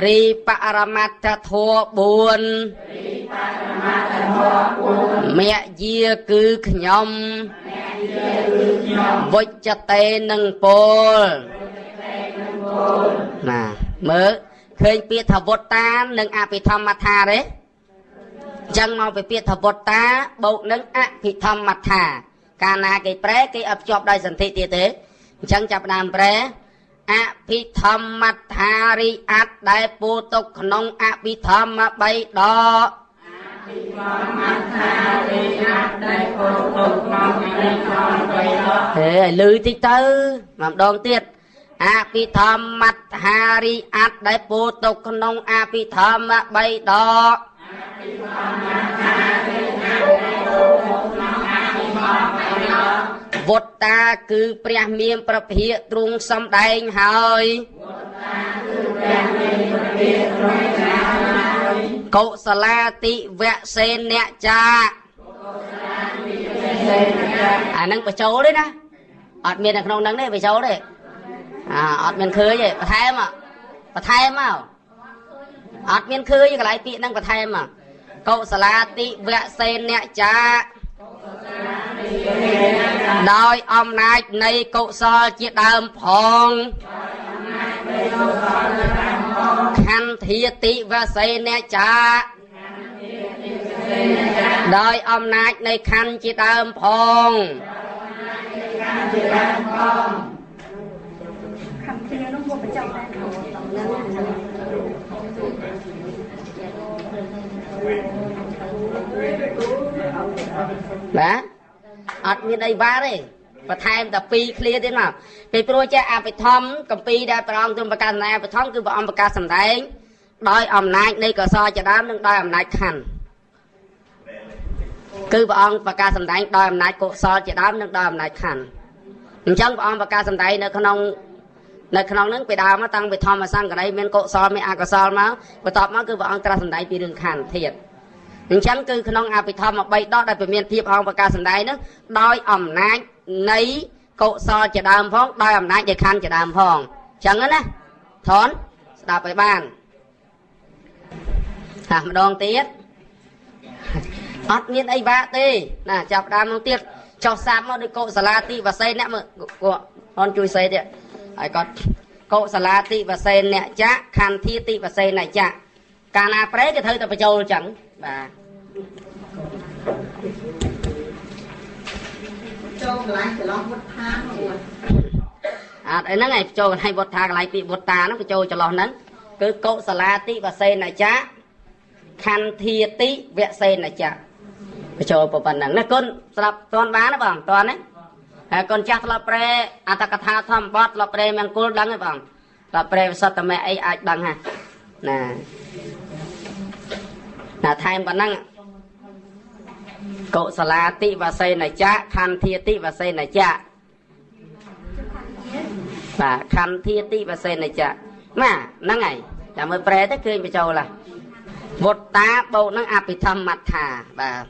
រីបរមត្តធម៌4មគ្យាគឺខ្ញុំវិជ្ជតេនឹងពោលណាមើលឃើញពាក្យថាវត្តានិងអភិធម្មថាទេចឹងមកពីពាក្យថាវត្តាបូកនឹងអភិធម្មថាកាលណាគេប្រែគេអត់ភ្ជាប់ដោយសន្ធិទៀតទេអញ្ចឹងចាប់ដើមប្រែអភិធម្មថារិអត្តដែលពោទុកក្នុងអភិធម្មបីដកអភិធម្មថារិអត្តដែលពោទុកក្នុងអភិធម្មបីដកហេឲ្យលឺតិចទៅម្ដងទៀតអភិធម្មថារិអត្តដែលពោទុកក្នុងអភិធម្មបីដកអភិធម្មថារិអត្តដែលពោទុកក្នុងអភិធម្មបីដកវត្តាគឺព្រះមានប្រភិយទ្រង់សំដែងហើយវត្តាគឺព្រះមានប្រភិយទ្រង់សំដែងហើយកុសលាតិវសេនចាអានឹងបញ្ចូលទេណាអត់មាននៅក្នុងហ្នឹងទេបញ្ចូលទេអាអត់មានឃើញទេបន្ថែមមកអត់មានឃើញកន្លែងពាក្យហ្នឹងបន្ថែមមកកុសលាតិវសេនចាដោយអំណាចនៃកុសលជាដើមផងខន្ធាតិវសេនចាដោយអំណាចនៃខណ្ឌជាដើមផងខន្ធានោះមកបញ្ចប់ដែរបាទអត់មានអីវ៉ាទេបន្ថែមតែ2ឃ្លាទៀតមកពីព្រោះចេះអភិធម្មកម្ពីដែលព្រះអង្គទ្រង់ប្រកាសសម្ដែងអភិធម្មគឺព្រះអង្គប្រកាសសម្ដែងដោយអំណាចនៃកុសលជាដើមនិងដោយអំណាចខណ្ឌគឺព្រះអង្គប្រកាសសម្ដែងដោយអំណាចកុសលជាដើមនិងដោយអំណាចខណ្ឌអញ្ចឹងព្រះអង្គប្រកាសសម្ដែងនៅក្នុងហ្នឹងពីដើមមកតាំងពីធម្មសង្កណីមានកុសលមានអកុសលមកបន្ទាប់មកគឺព្រះអង្គត្រាស់សម្ដែងពីរឿងខណ្ឌធាតុអញ្ចឹងគឺក្នុងអភិធម្ម3ដកដែលពមានភាពអង្គប្រកាសសម្ដែងនោះដោយអំណាចនៃកុសលជាដើមផងដោយអំណាចនៃខណ្ឌជាដើមផងអញ្ចឹងណាថនស្ដាប់ឲ្យបានហាម្ដងទៀតអត់មានអីបាក់ទេណាចាប់ដើមមកទៀតចុះសាបមកដូចកុសលាតិវសេអ្នកមើលគាត់អនជួយសេទៀតហើយគាត់កុសលាតិវសេអ្នកចៈខន្ធាតិវសេអ្នកចៈកាលណាប្រែគេត្រូវតែបញ្ចូលអញ្ចឹងបាទចូលកន្លែងចន្លោះវត្ថាមកអត់អីហ្នឹងឯងចូលកន្លែងវត្ថាកន្លែងពាក្យវត្តាហ្នឹងបញ្ចូលចន្លោះហ្នឹងគឺកុសលាតិវសេនចៈខន្ធាតិវសេនចៈបញ្ចូលប៉ុណ្ណឹងណាគុណស្រាប់តន់បានទេបងតន់ណាហើយកូនចាស់ធ្លាប់ប្រែអត្តកថាធម្មបទធ្លាប់ប្រែមង្គលដឹងទេបងធ្លាប់ប្រែវិសុទ្ធមៈអីអាចដឹងហ่ะណាណាថែមប៉ុណ្ណឹងកុសលាតិវសេនចៈខន្ធាតិវសេនចៈបាទខន្ធាតិវសេនចៈណាហ្នឹងហើយចាំមើលប្រែទៅឃើញបញ្ចូលហ่ะវត្តាបូកនឹងអភិធម្មដ្ឋាបាទ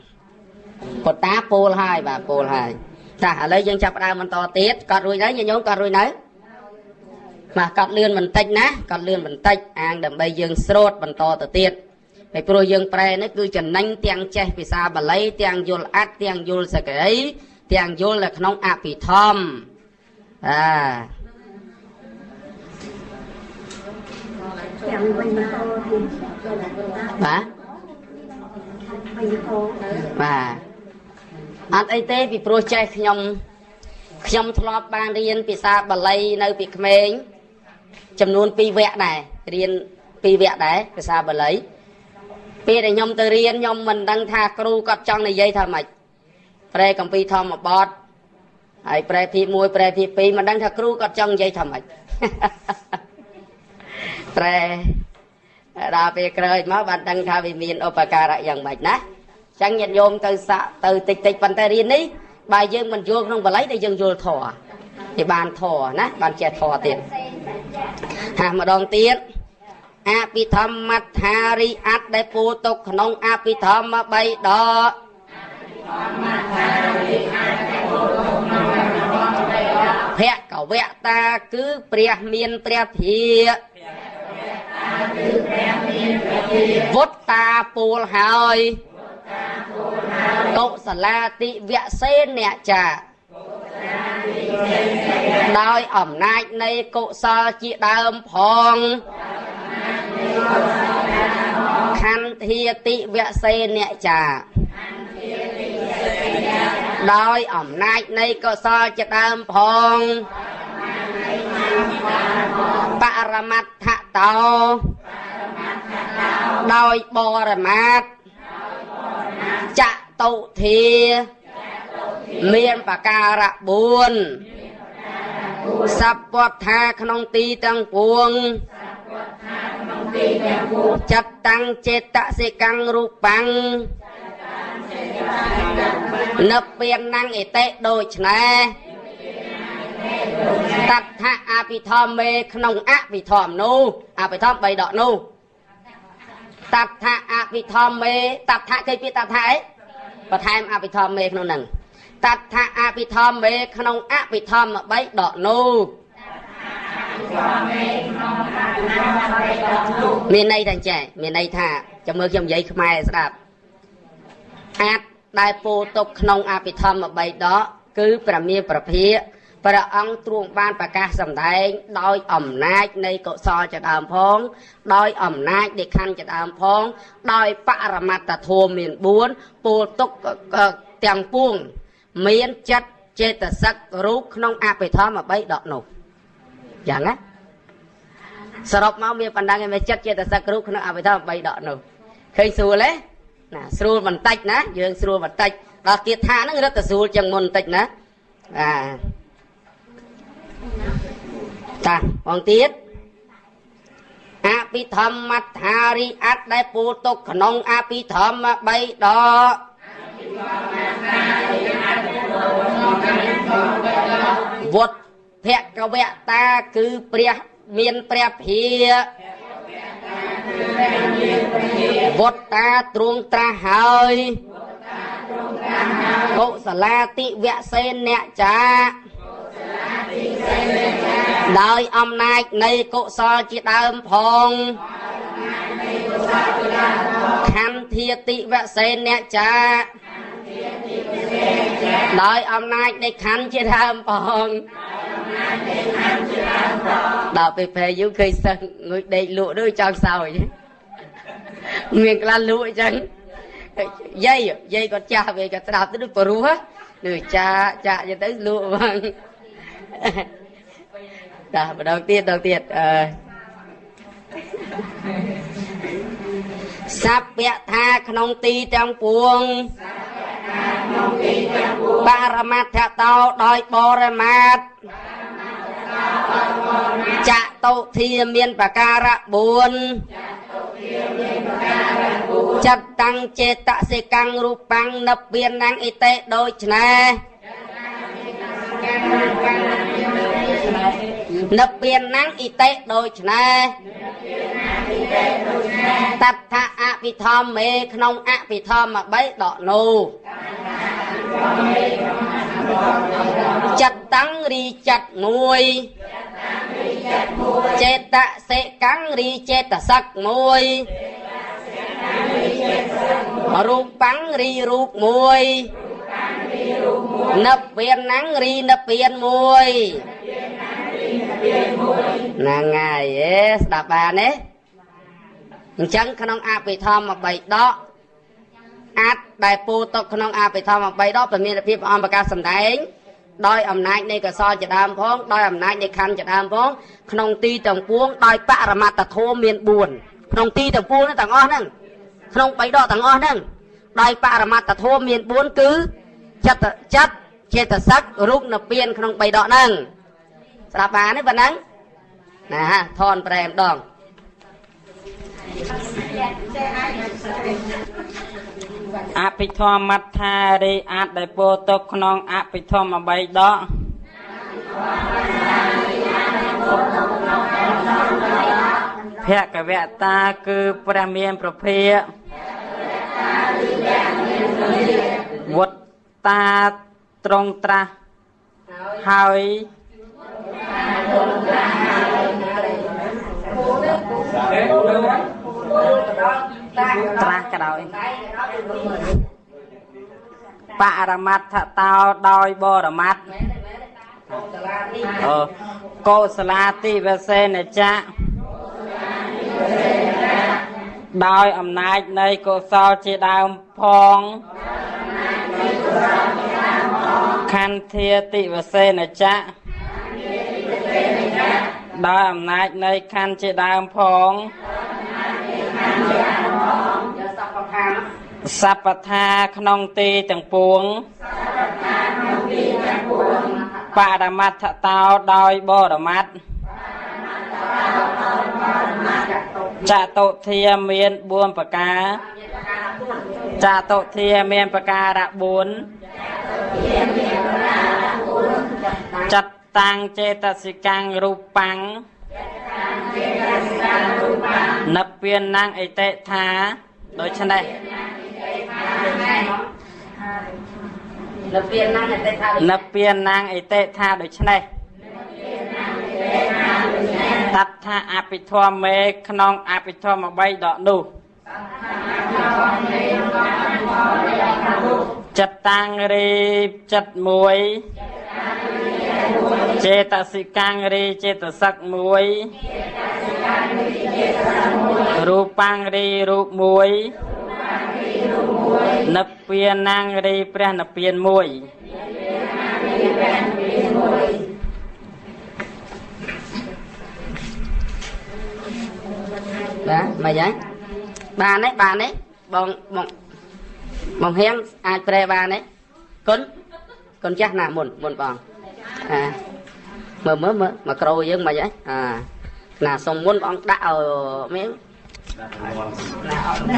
វត្តាពោលហើយបាទពោលហើយចាឥឡូវយើងចាប់ផ្ដើមបន្តទៀតកត់រួចហើយញាតិញោមកត់រួចនៅ មកកាត់លឿនបន្តិចណាកាត់លឿនបន្តិចអាងដើម្បីយើងស្រូតបន្តទៅទៀតពីព្រោះយើងប្រែនេះគឺចំណេញទាំងចេះភាសាបាលីទាំងយល់អត្ថទាំងយល់សក្តិទាំងយល់នៅក្នុងអភិធម្មអាបាទបាទអត់អីទេពីព្រោះចេះខ្ញុំធ្លាប់បានរៀនភាសាបាលីនៅពីក្មេងចំនួន2វគ្គដែររៀន2វគ្គដែរភាសាបាលីពេលដែលខ្ញុំទៅរៀនខ្ញុំមិនដឹងថាគ្រូគាត់ចង់និយាយថាម៉េចប្រែគម្ពីរធម្មបទហើយប្រែភាគ1ប្រែភាគ2មិនដឹងថាគ្រូគាត់ចង់និយាយថាម៉េចប្រែដល់ពេលក្រោយមកបានដឹងថាវាមានឧបការៈយ៉ាងម៉េចណាចឹងញាតិញោមទៅសាក់ទៅតិចតិចប៉ុន្តែរៀននេះបើយើងមិនយល់ក្នុងបាលីតែយើងយល់ធម៌គេបានធម៌ណាបានចេះធម៌ទៀតហាម្ដងទៀតអភិធម្មដ្ឋារិអត្តដែលពោលទុកក្នុងអភិធម្មបីដកភគវតាគឺព្រះមានព្រះភិវុត្តាពោលហើយកុសលាតិវសេនចាដោយអំណាចនៃកុសលជាដើមផងខន្ធាតិវសេនចាដោយអំណាចនៃកុសលជាដើមផងបរមត្ថតោដោយបរមាត្រចតុធាមានប្រការៈ4សពថាក្នុងទីទាំងពួងចាត់តាំងចេតសិកាំងរូបាំងនិព្វានណੰអិតិដូច្នេះតថៈអភិធម្មមេក្នុងអភិធម្មនោះអភិធម្ម3ដកនោះតថៈអភិធម្មមេតថៈគេពាក្យតថៈអីបន្ថែមអភិធម្មមេក្នុងហ្នឹងតថៈអភិធម្មមេក្នុងអភិធម្ម3ដកនោះមានន័យថាចេះមានន័យថាចាំមើលខ្ញុំនិយាយខ្មែរស្ដាប់អាចដែលពោលទុកក្នុងអភិធម្ម3ដកគឺព្រះមានព្រះភិក្ខព្រះអង្គទ្រង់បានប្រកាសសម្ដែងដោយអំណាចនៃកុសលជាដើមផងដោយអំណាចនៃខណ្ឌជាដើមផងដោយបរមត្តធម៌មាន4ពោលទុកទាំងពួងមានចិត្តចេតសិករូបក្នុងអភិធម្ម3ដកនោះយ៉ាងណាសរុបមកមានបណ្ដឹងឯមានចិត្តចេតសិករូបក្នុងអភិធម្ម3ដកនោះឃើញស្រួលទេណាស្រួលបន្តិចណាយើងស្រួលបន្តិចដល់គាថាហ្នឹងរត់ទៅស្រួលជាងមុនបន្តិចណាអាតាបងទៀតអភិធម្មដ្ឋារិអត្តដែលពោលទុកក្នុងអភិធម្ម3ដកវុទ្ធភគវតាគឺព្រះមានព្រះភិវុត្តាទ្រង់ត្រាស់ហើយកុសលាតិវសេនចាដោយអំណាចនៃកុសលជាដើមផងខន្ធាតិវសេនចាដោយអំណាចនៃខណ្ឌជាដើមផងដល់ពេលពេលយូរឃើញសិស្សងុយដេកលក់ដូចចង់សោយមានខ្លះលក់អញ្ចឹងយាយគាត់ចាស់វាគាត់ស្ដាប់ទៅដូចព្រោះដូចចាចាក់ទៅលក់ហ្មងតាម្ដងទៀតម្ដងទៀតអឺសពៈថាក្នុងទីទាំងពួងបរមត្ថតោដោយបរមាត្រចតុធាមានប្រការៈ4ចាត់តាំងចេតសិកាំងរូបាំងនិព្វានណੰអិតិដូច្នេះនិព្វានណੰអិតិដូច្នេះតថៈអភិធម្មមេក្នុងអភិធម្ម3ដកនោះចាត់តាំងរីចាត់មួយ ចេតសិកាំងរីចេតសិកមួយរូបាំងរីរូបមួយនិព្វានណាំងរីនិព្វានមួយហ្នឹងហើយអេស្ដាប់បានទេអញ្ចឹងក្នុងអភិធម្មបិដកអត្តដែលពោលទុកក្នុងអភិធម្មបិដកព្រះមានភាពព្រះអង្គប្រកាសសម្ដែងដោយអំណាចនៃកុសលជាដើមផងដោយអំណាចនៃខណ្ឌជាដើមផងក្នុងទីទាំងពួងដោយបរមត្តធម៌មាន4ក្នុងទីទាំងពួងទាំងអស់ហ្នឹងក្នុងបិដកទាំងអស់ហ្នឹងដោយបរមត្តធម៌មាន4គឺចិត្តចិត្តចេតសិករូបនិព្វានក្នុងបិដកហ្នឹងស្ដាប់បានទេប៉ុណ្ណឹងណាថនប្រែម្ដងអភិធម្មដ្ឋារីអាចដែលពោលទុកក្នុងអភិធម្មបិដកភគវតាគឺព្រះមានប្រភាវត្តាត្រង់ត្រាស់ហើយត្រាស់ក៏ដោយបរមត្ថតោដោយបរមត្ថកុសលាតិវសេនចៈដោយអំណាចនៃកុសលជាដើមផងខន្ធាតិវសេនចៈដោយអំណាចនៃខណ្ឌជាដើមផងសព្វថាក្នុងទីទាំងពួងបរមត្ថតោដោយបរមត្ថចតុធាមាន4ប្រការចតុធាមានប្រការៈ4ចិត្តតាំងចេតសិកាំងរូបាំងនិព្វានណាំងអិតិថាដូច្នេះនិព្វានណាំងអិតិថានិព្វានណាំងអិតិថាដូច្នេះតថាអភិធម្មមេក្នុងអភិធម្មបិដកនោះចិត្តតាំងរីចិត្តមួយចេតសិកាំងរីចេតសិកមួយរូបាំងរីរូបមួយនិព្វានាងរីព្រះនិព្វានមួយបាទមិនហីបានទេបានទេបងបងបងហៀងអាចប្រែបានទេគុណគុណចាស់ណាមុនមុនបងអាមើលមើលមើលមកក្រូយើងមិនហីអាណាសុំមុនបងដាក់ឲ្យមានណាអត់ណា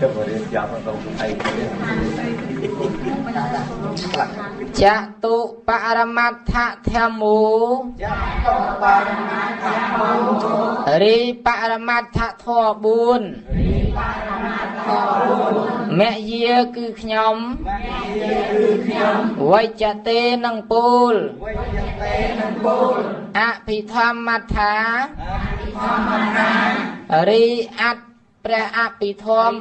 ទៅរៀនចាប់ទៅអីចតុបរមត្ថធម្មោចតុបរមត្ថធម្មោរីបរមត្ថធម៌4រីបរមត្ថធម៌4មយាគឺខ្ញុំមយាគឺខ្ញុំវចតេនឹងពូលវចតេនឹងពូលអភិធម្មដ្ឋាអភិធម្មដ្ឋារីអត្តព្រះអភិធម្ម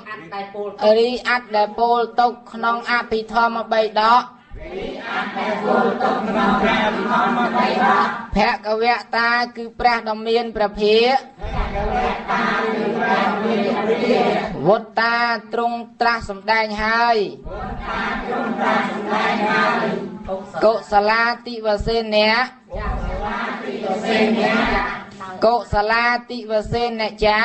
រីអត្តដែលពោលទុកក្នុងអភិធម្មបិដករីអត្តដែលពោលទុកក្នុងអភិធម្មបិដកភគវតាគឺព្រះដ៏មានព្រះភិក្ខភគវតាគឺព្រះដ៏មានព្រះភិក្ខវត្តាទ្រង់ត្រាស់សម្ដែងហើយវត្តាទ្រង់ត្រាស់សម្ដែងហើយ កុសលាតិវសេនៈកុសលាតិវសេនៈចា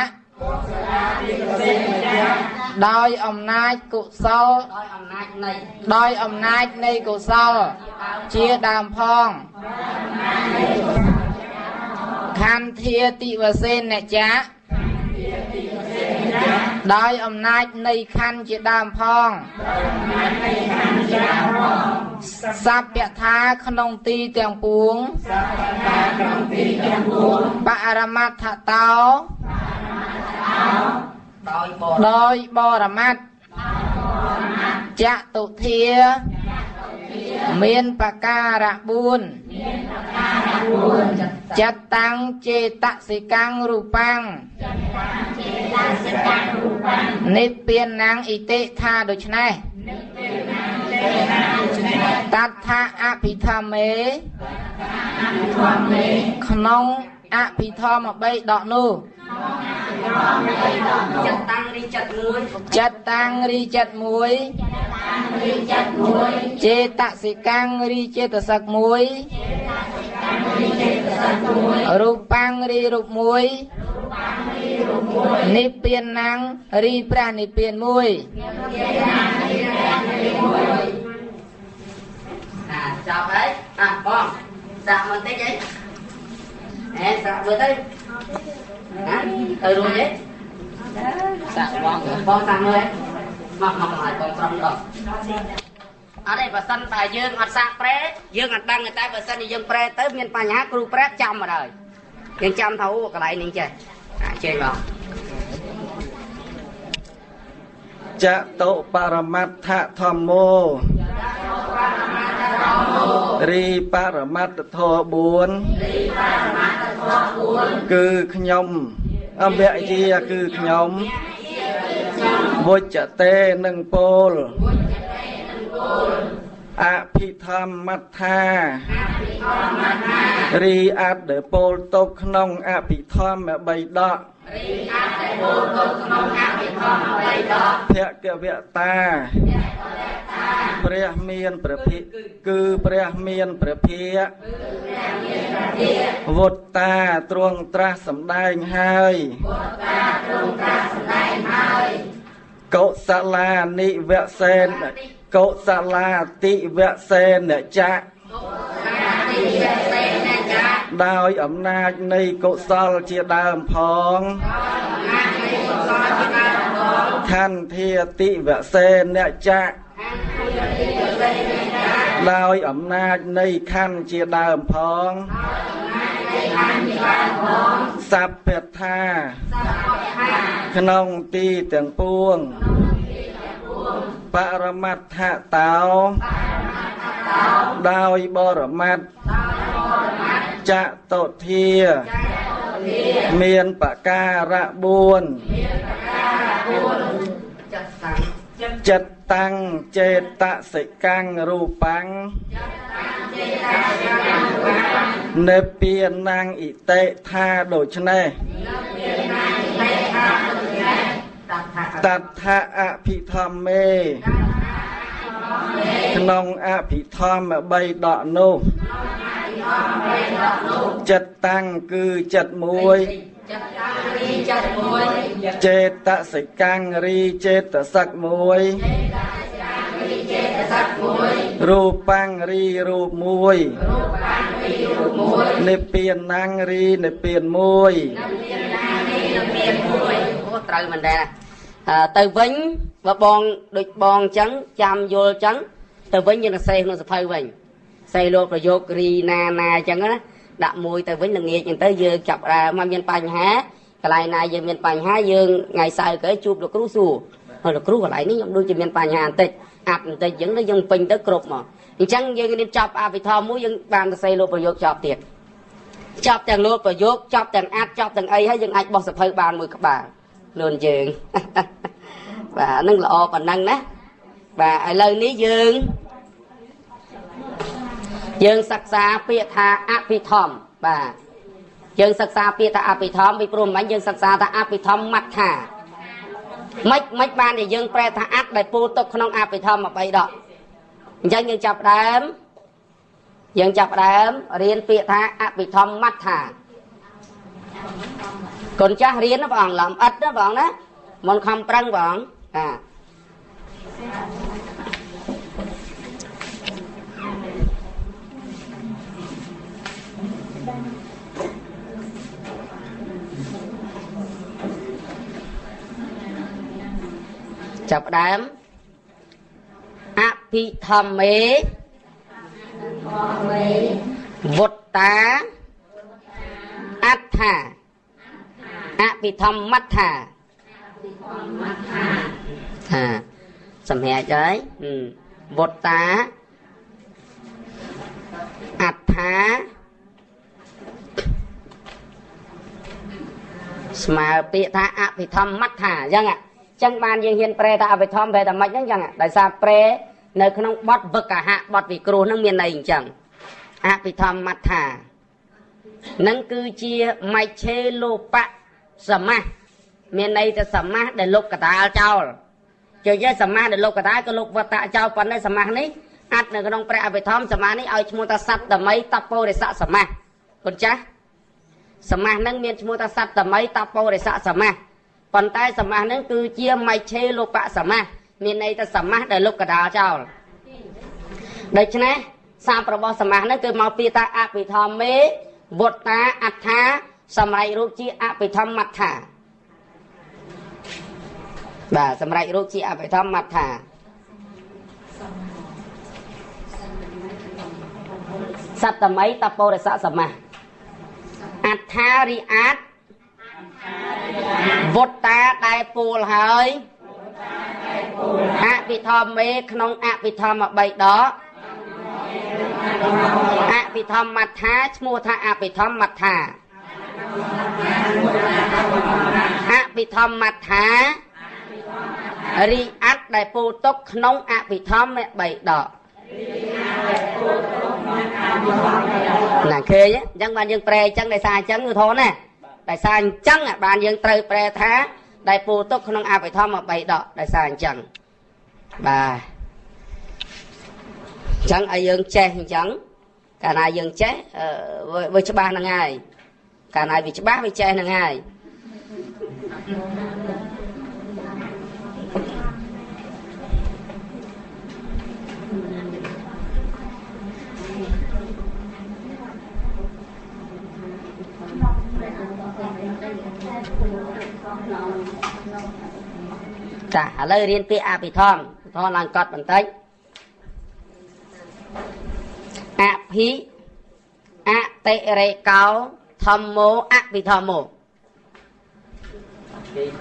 ដោយអំណាចកុសលដោយអំណាចនៃកុសលជាដើមផងខន្ធាតិវសេនៈចាដោយអំណាចនៃខណ្ឌជាដើមផងសព្វថាក្នុងទីទាំងពួងបរមត្ថតោដោយបរមត្ថចតុធា មានបការៈ4ចិត្តតាំងចេតសិកាំងរូបាំងនិព្វានំអ៊ីតិថាដូច្នេះតថាអភិធម្មេក្នុងអភិធម្ម3ដកនោះចិត្តតាំងរីចិត្តមួយចិត្តតាំងរីចិត្តមួយចេតសិកាំងរីចេតសិកមួយរូបាំងរីរូបមួយនិព្វានំរីព្រះនិព្វានមួយអាចប់ហើយអាបងសាក់បន្តិចអីអេសាក់មើលទៅណាទៅរួចទេសាក់បងបងសាក់មើលមកមកឲ្យបងប្រុសដល់អត់ទេបើសិនបើយើងអត់សាក់ប្រែយើងអត់ដឹងតែបើសិនជាយើងប្រែទៅមានបញ្ហាគ្រូប្រែចាំមកហើយយើងចាំថាអូកន្លែងនេះចេះអាជើញបងចតុបរមត្ថធម្មោរីបរមត្ថធម៌4គឺខ្ញុំអមយាគឺខ្ញុំវុជ្ជតេនឹងពោលអភិធម្មថារីអត្តដែលពោលទុកក្នុងអភិធម្ម3ដករីអត្តដែលពោលទុកក្នុងអភិធម្ម3ដកភគវតាព្រះមានព្រះភិគឺព្រះមានព្រះភិវុត្តាទ្រង់ត្រាស់សម្ដែងហើយ កុសលានិវសេនកុសលាតិវសេនចៈដោយអំណាចនៃកុសលជាដើមផងខន្ធាតិវសេនចៈដោយអំណាចនៃខណ្ឌជាដើមផងសព្វថាក្នុងទីទាំងពួងបរមត្ថតោដោយបរមត្ថចតុធាមានបការៈ4ចិត្តតាំងចេតសិកាំងរូបាំងនិព្វានំអ៊ីតិថាដូច្នេះតថាអភិធម្មេក្នុងអភិធម្ម3ដកនោះចិត្តតាំងគឺចិត្តមួយចេតសិកាំងរីចេតសិកមួយរូបាំងរីរូបមួយនិព្វានំរីនិព្វានមួយអូត្រូវមែនដែរទៅវិញបើបងដូចបងអញ្ចឹងចាំយល់អញ្ចឹងទៅវិញយើងនឹងសេក្នុងសភៅវិញសេលោកប្រយោគរីណាណាអញ្ចឹងណាដាក់មួយទៅវិញល្ងាចអញ្ចឹងទៅយើងចាប់ដើមមកមានបញ្ហាកន្លែងណាយើងមានបញ្ហាយើងថ្ងៃសៅរ៍ក្រោយជួបលោកគ្រូសួរហើយលោកគ្រូកន្លែងនេះខ្ញុំដូចជាមានបញ្ហាបន្តិចអាប់បន្តិចអញ្ចឹងទៅយើងពេញទៅគ្រប់មកអញ្ចឹងយើងរៀនចប់អភិធម្មមួយយើងបានសរសេរលោកប្រយោគចប់ទៀតចប់ទាំងលោកប្រយោគចប់ទាំងអាត់ចប់ទាំងអីហើយយើងអាចបោះសភៅបានមួយក្បាលខ្លួនយើងបាទហ្នឹងល្អប៉ុណ្ណឹងណាបាទឥឡូវនេះយើងសិក្សាពាក្យថាអភិធម្មបាទយើងសិក្សាពាក្យថាអភិធម្មពីព្រោះមិញយើងសិក្សាថាអភិធម្មមត្ថាមិនបានតែយើងប្រែថាអត្តដែលពូទុកក្នុងអភិធម្ម3ដកអញ្ចឹងយើងចាប់ដើមរៀនពាក្យថាអភិធម្មមត្ថាកូនចាស់រៀនណាបងអង្គលំអិតណាបងណាមុនខំប្រឹងបងបាទចាប់ដើមអភិធម្មេវុត្តាអត្ថាអភិធម្មមត្ថាថាសម្រាប់ហើយវុត្តា ថាស្មើពាក្យថាអភិធម្មមត្ថាអញ្ចឹងអញ្ចឹងបានយើងហ៊ានប្រែថាអភិធម្មប្រែថាម៉េចហ្នឹងអញ្ចឹងដោយសារប្រែនៅក្នុងបទវកហៈបទវិគ្រោះហ្នឹងមានន័យអញ្ចឹងអភិធម្មមត្ថានឹងគឺជាមច្ឆេលោបៈសមាសមានន័យថាសមាសដែលលុបកដាលចោលជឿយសមាសដែលលុបកដាលក៏លុបវត្តៈចោលប៉ុន្តែសមាសនេះអត់នៅក្នុងព្រះអភិធម្មសមាសនេះឲ្យឈ្មោះថាសត្តមីតពរិសៈសមាសគុណចាស់សមាសនឹងមានឈ្មោះថាសត្តមីតពរិសៈសមាសប៉ុន្តែសមាសនឹងគឺជាមច្ឆេលោបៈសមាសមានន័យថាសមាសដែលលុបកដាលចោលដូច្នេះសាមរបស់សមាសនឹងគឺមកពីថាអភិធម្មេវត្តាអត្ថាសម្រេចរូបជាអភិធម្មមត្ថាបាទសម្រេចរូបជាអភិធម្មមត្ថាសត្តមីតពរិសៈសមាសអត្ថារិអាតវត្តាដែលពូលហើយអភិធម្មេក្នុងអភិធម្ម3ដកអភិធម្មមត្ថាឈ្មោះថាអភិធម្មមត្ថាអភិធម្មមត្ថារិអត្តដែលពូលទុកក្នុងអភិធម្ម3ដកណាឃើញអញ្ចឹងបានយើងប្រែអញ្ចឹងដោយសារអញ្ចឹងគឺធនណាដោយសារអញ្ចឹងបានយើងត្រូវប្រែថាដែលពូលទុកក្នុងអភិធម្ម3ដកដោយសារអញ្ចឹងបាទអញ្ចឹងឲ្យយើងចេះអញ្ចឹងកាលណាយើងចេះវាច្បាស់ហ្នឹងហើយកាលណាវាច្បាស់វាចេះហ្នឹងហើយចាឥឡូវរៀនពាក្យអភិធម្មធម៌ឡើងកត់បន្តិចអភិអតិរេកោធម្មោអភិធម្មោ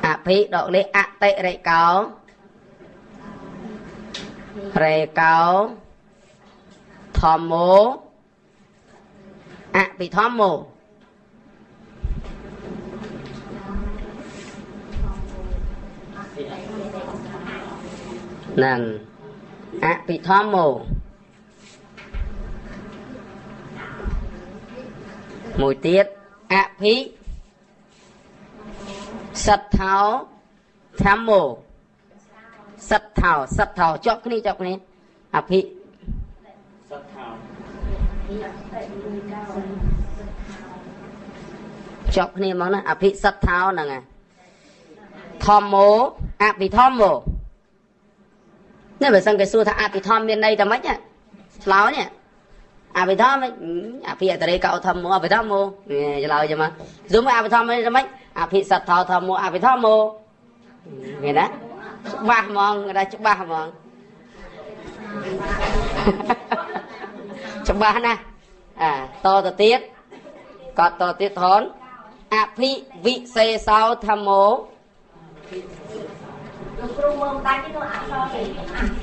អភិដកលេខអតិរេកោរេកោធម្មោអភិធម្មោហ្នឹងអភិធម្មោមួយទៀតអភិសទ្ធោធម្មោសទ្ធោសទ្ធោជាប់គ្នាជាប់គ្នាអភិសទ្ធោជាប់គ្នាហ្មងណាអភិសទ្ធោហ្នឹងឯងធម្មោអភិធម្មោនេះបើសិនគេសួរថាអភិធម្មមានន័យតែម៉េចឆ្លើយនេះអភិធម្មអភិអតរេកោធម្មោអភិធម្មោឆ្លើយចឹងមកសួរមកអភិធម្មមានតែម៉េចអភិសទ្ធោធម្មោអភិធម្មោឃើញណាច្បាស់ហ្មងគេថាច្បាស់ហ្មងច្បាស់ណាស់អាតទៅទៀតកត់តទៀតថនអភិវិសេសោធម្មោលោកគ្រូមើលដាច់នោះអក្សរទេ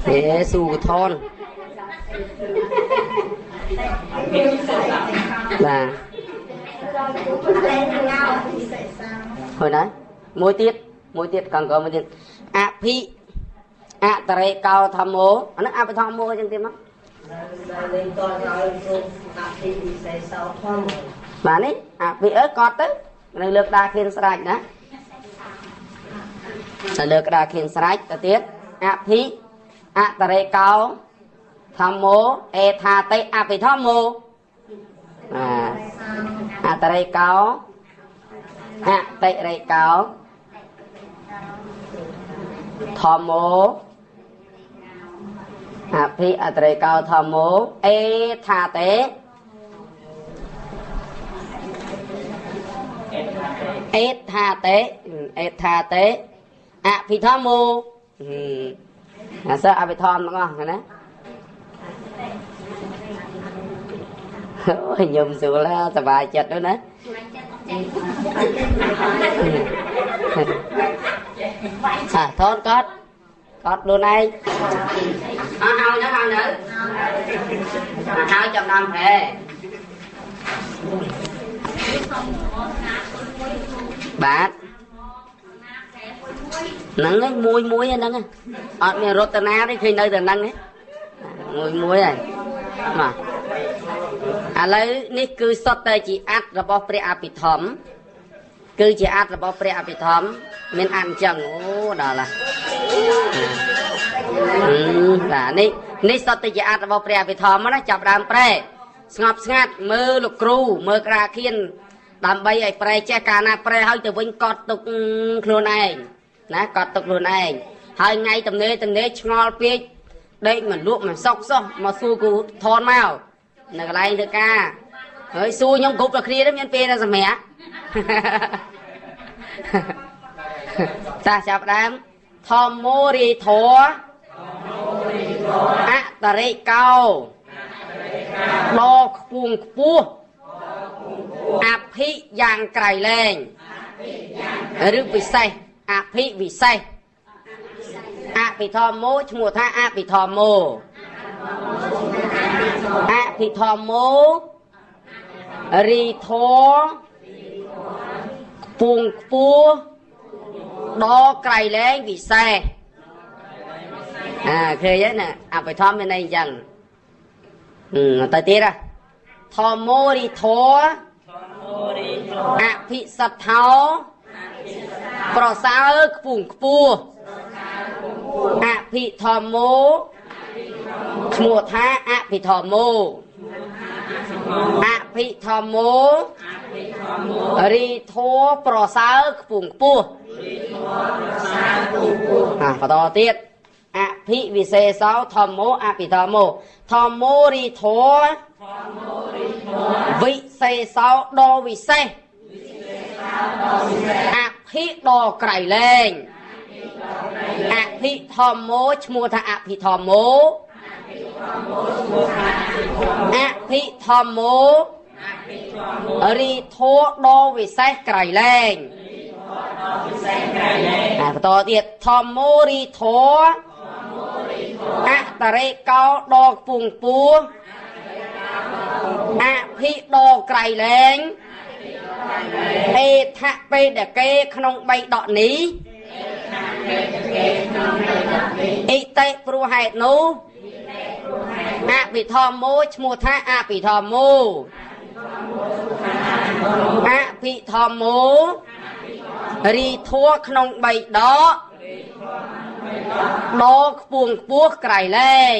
ហេស៊ូថនបាទហើយណាមួយទៀតមួយទៀតកង្កមួយទៀតអភិអតរេកោធម្មោអាហ្នឹងអភិធម្មោអញ្ចឹងទៀតមកបាទនេះអភិអើកត់ទៅនៅលើក្តារខៀនស្រាច់ណានៅលើក្តារខៀនស្រាច់ទៅទៀតអភិអតរេកោធម្មោអេថាតិអភិធម្មោអតរេកោអតិរេកោធម្មោអភិអតរេកោធម្មោអេថាតិអេថាតិអេថាតិអភិធម្មោអាសអភិធម្មទាំងអស់ណាអូយញឹមស្រួលសប្បាយចិត្តណាអាថនកត់កត់ខ្លួនឯងអើហើយនៅហើយនៅហើយចំណាំប្រែ បាទហ្នឹងឯងមួយមួយហ្នឹងអត់មានរត់ទៅណាទេឃើញនៅតែហ្នឹងមួយមួយហើយបាទឥឡូវនេះគឺសុទ្ធតែជាអត្តរបស់ព្រះអភិធម្មគឺជាអត្តរបស់ព្រះអភិធម្មមានអត្តអញ្ចឹងអូដល់ហើយបាទនេះសុទ្ធតែជាអត្តរបស់ព្រះអភិធម្មណាចាប់ដើមប្រែស្ងប់ស្ងាត់មើលលោកគ្រូមើលក្រាខៀនដើម្បីឲ្យប្រែចេះកាលណាប្រែឲ្យទៅវិញកត់ទុកខ្លួនឯងណាកត់ទុកខ្លួនឯងហើយថ្ងៃទំនេរឆ្ងល់ពេកដេកមិនលក់មិនសុកសោះមកសួរគ្រូថនមកនៅកន្លែងធ្វើការហើយសួរខ្ញុំគ្រប់តែគ្នាទេមានពេលណាសម្រាប់តាចាប់ដើមធម្មោរីធរអតរិកោដ៏ខ្ពងខ្ពស់អភិយ៉ាងក្រៃលែងឬពិសេសអភិវិសេសអភិធម្មោឈ្មោះថាអភិធម្មោអភិធម្មោរីធរខ្ពងខ្ពស់ដ៏ក្រៃលែងវិសេសអាឃើញទេណាអភិធម្មមានន័យអញ្ចឹងទៅទៀតធម្មោរីធរអភិសទ្ធោប្រសើរខ្ពងខ្ពស់អភិធម្មោឈ្មោះថាអភិធម្មោអភិធម្មោរីធរប្រសើរខ្ពងខ្ពស់បន្តទៀតអភិវិសេសោធម្មោអភិធម្មោធម្មោរីធរវិសេសោដ៏វិសេសអភិដ៏ក្រៃលែងអភិធម្មោឈ្មោះថាអភិធម្មោអភិធម្មោរីធរដ៏វិសេសក្រៃលែងបន្តទៀតធម្មោរីធរអតរិកោដ៏ខ្ពងខ្ពស់អភិដ៏ក្រៃលែងអេថៈបេដកេក្នុងបីដកនេះអិតិព្រោះហេតុនោះអភិធម្មោឈ្មោះថាអភិធម្មោអភិធម្មោរីធัวក្នុងបីដកដ៏ខ្ពងខ្ពស់ក្រៃលែង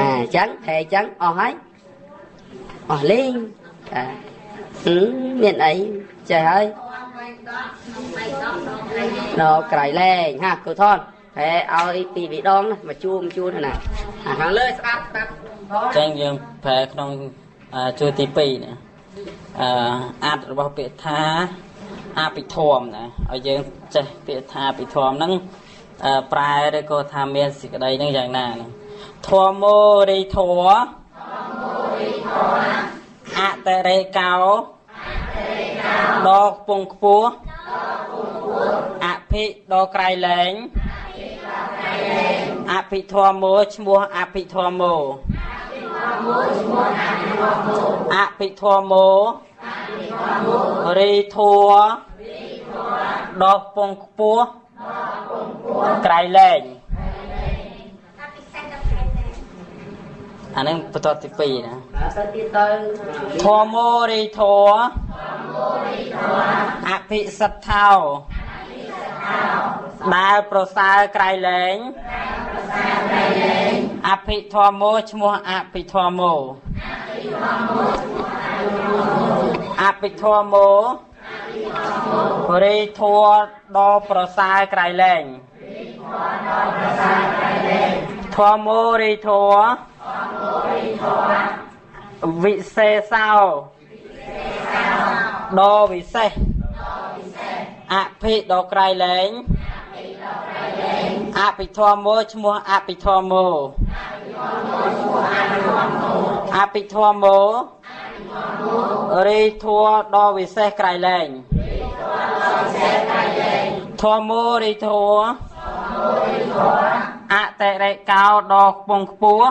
ណាអញ្ចឹងថែអញ្ចឹងអស់ហើយអស់លេងតាមានអីចេះហើយដល់ក្រៃលែងហាគូថនតែឲ្យពីរដងមកជួមជួនណាខាងលើស្ដាប់ស្ដាប់អញ្ចឹងយើងប្រែក្នុងជួរទី2ណាអត្ថរបស់ពាក្យថាអភិធម្មណាឲ្យយើងចេះពាក្យថាអភិធម្មហ្នឹងប្រែឬក៏ថាមានសេចក្តីហ្នឹងយ៉ាងណាហ្នឹងធម្មោរីធរអតរិកោដ៏ខ្ពង់ខ្ពស់អភិដ៏ក្រៃលែងអភិធម្មោឈ្មោះអភិធម្មោអភិធម្មោរីធរដ៏ខ្ពង់ខ្ពស់ក្រៃលែងអានឹងបន្ទាត់ទី2ណាធម្មោរីធរអភិសទ្ធោដែលប្រសើរក្រៃលែងអភិធម្មោឈ្មោះអភិធម្មោអភិធម្មោរីធរដ៏ប្រសើរក្រៃលែងធម្មោរីធរវិសេសោដ៏វិសេសអភិដ៏ក្រៃលែងអភិធម្មោឈ្មោះអភិធម្មោអភិធម្មោរីធរដ៏វិសេសក្រៃលែងធម្មោរីធរអតិរិកោដ៏ខ្ពង់ខ្ពស់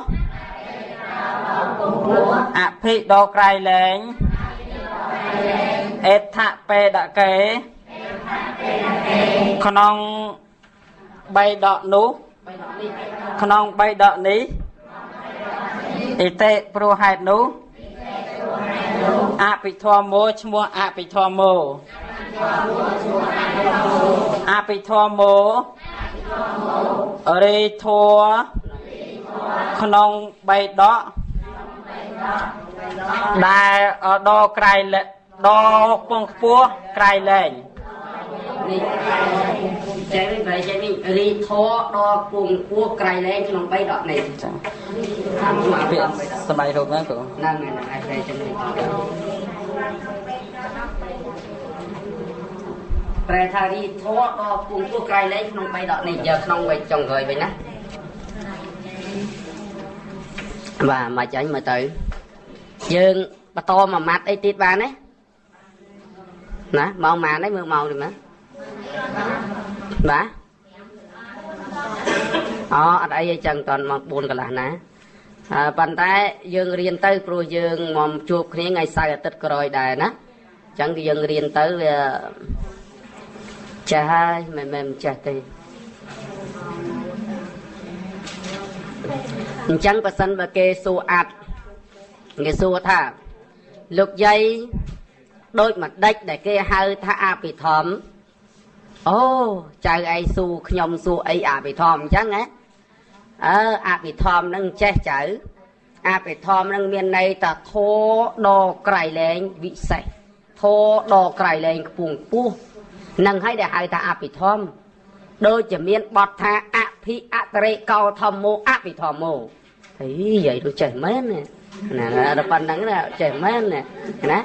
អភិដក្រៃលែងអេថបេដកេក្នុងបីដកនោះក្នុងបីដកនេះអិតិព្រោះហេតុនោះអភិធម្មោឈ្មោះអភិធម្មោអភិធម្មោរិធัวក្នុងបីដកដែលដក្រៃដពងខ្ពស់ក្រៃលែងនេះចេះវិញប្រចេះវិញរីធរដល់ពងខ្ពស់ក្រៃលែងក្នុងបីដកនេះចាពាក្យសម័យរូបហ្នឹងគ្រូហ្នឹងហើយប្រចេះនេះប្រែថារីធរដល់ពងខ្ពស់ក្រៃលែងក្នុងបីដកនេះយកក្នុងវិញចុងក្រោយវិញណាបាទមកចាញ់មើលទៅយើងបន្តមួយម៉ាត់អីទៀតបានទេណាម៉ោងម៉ានទេមើលម៉ោងនេះមើលបាទអូអត់អីទេចឹងតន់ម៉ោង4កន្លះណាប៉ុន្តែយើងរៀនទៅព្រោះយើងមកជួបគ្នាថ្ងៃសៅរ៍អាទិត្យក្រោយដែរណាចឹងគឺយើងរៀនទៅវាចេះហើយមិនមែនមិនចេះទេអញ្ចឹងបើសិនបើគេសួរអាត់គេសួរថាលោកយាយដូចម្ដេចដែលគេហៅថាអភិធម្មអូចៅឯងសួរខ្ញុំសួរអីអភិធម្មអញ្ចឹងហ៎អើអភិធម្មនឹងចេះចៅអភិធម្មនឹងមានន័យថាធម៌ដ៏ក្រៃលែងវិសេសធម៌ដ៏ក្រៃលែងខ្ពង់ខ្ពស់នឹងហើយដែលហៅថាអភិធម្មដូចជាមានបទថាអភិអតិរិកោធម្មោអភិធម្មោហីយាយនោះចេះមែនណាដល់ប៉ុណ្ណឹងណាចេះមែនណាណា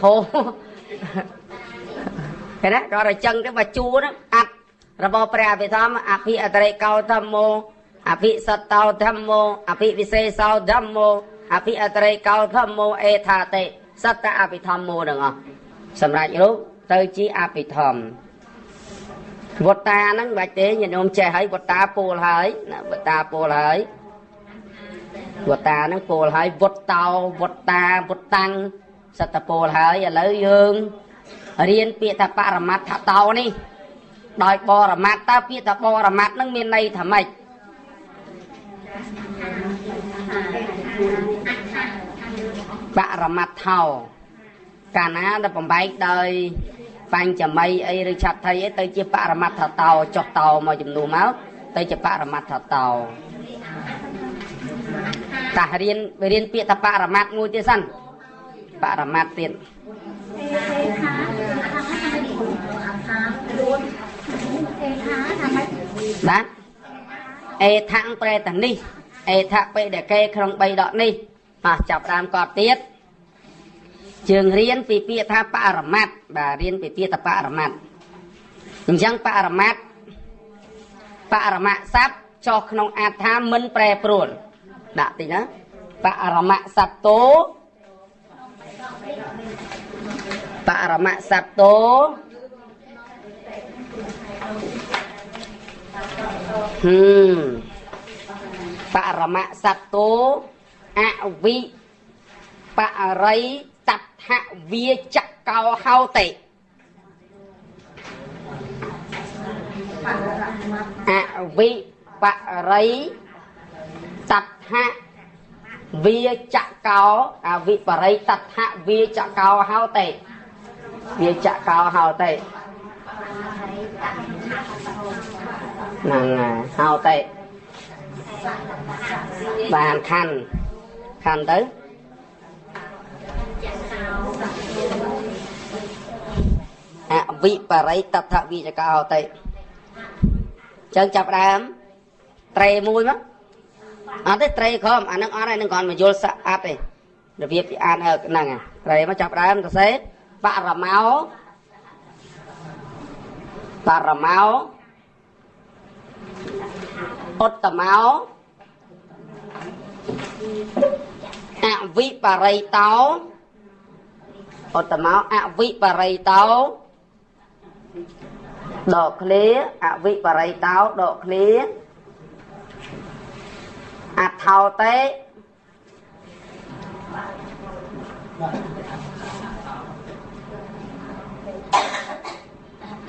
ខោគេណាក៏តែចឹងទៅបើជួហ្នឹងអត្តរបស់ព្រះអភិធម្មអភិអតិរិកោធម្មោអភិសតោធម្មោអភិវិសេសោធម្មោអភិអតិរិកោធម្មោអេថាតិសតអភិធម្មោទាំងអស់សម្រាប់រូបទៅជាអភិធម្មវត្តាហ្នឹងមិនបាច់ទេញាតិញោមចេះហើយវត្តាពោលហើយណាវត្តាពោលហើយវត្តាហ្នឹងពោលហើយវត្តោវត្តាវត្តាំងសត្វពោលហើយឥឡូវយើងរៀនពាក្យថាបរមត្ថតោនេះដោយបរមត្ថតើពាក្យថាបរមត្ថហ្នឹងមានន័យថាម៉េចបរមត្ថោកាលណាដែលបំបែកដោយបញ្ចមីអីឬឆាត់ថៃអីទៅជាបរមត្ថតោចុះតោមកជំនួសមកទៅជាបរមត្ថតោតារៀនពាក្យថាបរមត្ថមួយទៀតសិនបរមត្ថទៀតបាទអេថੰប្រែតានេះអេថបេដកេក្នុង3ដកនេះបាទចាប់ដើមកត់ទៀតជើងរៀនពីពាក្យថាបរមត្ថបាទរៀនពីពាក្យថាបរមត្ថអញ្ចឹងបរមត្ថបរមស័ព្ទចុះក្នុងអត្ថថាមិនប្រែប្រួលដាក់តិចណាបរមសត្វតោបរមសត្វតោបរមសត្វតោអវិបរិតថវាចកោហោតិអវិបរិតថវាចកោអវិបរិតថវាចកោហោតិវាចកោហោតិហ្នឹងហោតិបានខាន់ខាន់ទៅអវិបរិតថវិចកោហោតិចឹងចាប់ដើមត្រេមួយមកអត់ទេត្រេក្រមអានឹងអត់ហើយនឹងគ្រាន់មកយល់ស្អាតទេរបៀបអានហ្នឹងត្រេមកចាប់ដើមសរសេរបរមោបរមោឧត្តមោអវិបរិតោឧត្តមោអវិបរិតោដកឃ្លាអវិបរិតោដកឃ្លា អថោតេ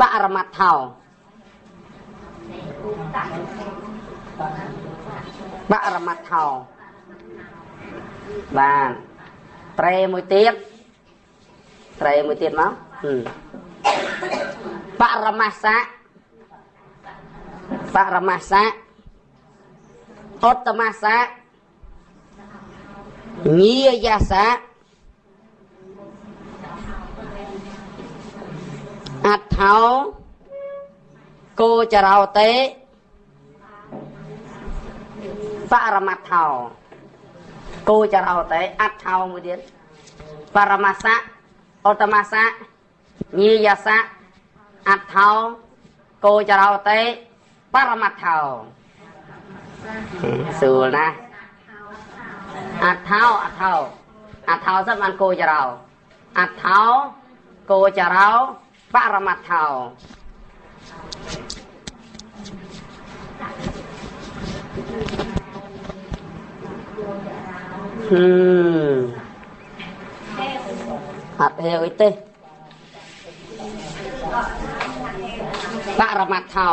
បរមត្ថោបរមត្ថោបានត្រេមួយទៀតត្រេមួយទៀតមកបរមស្សៈបរមស្សៈឧត្តមស្សៈញាយស្សៈអថោគោចរោតេបរមត្ថោគោចរោតេអថោមួយទៀតបរមស្សៈឧត្តមស្សៈញាយស្សៈអថោគោចរោតេបរមត្ថោស្រួលណាស់អថោអថោអថោសិនបានគោចរោអថោគោចរោបរមត្ថោអត់ហេវអីទេបរមត្ថោ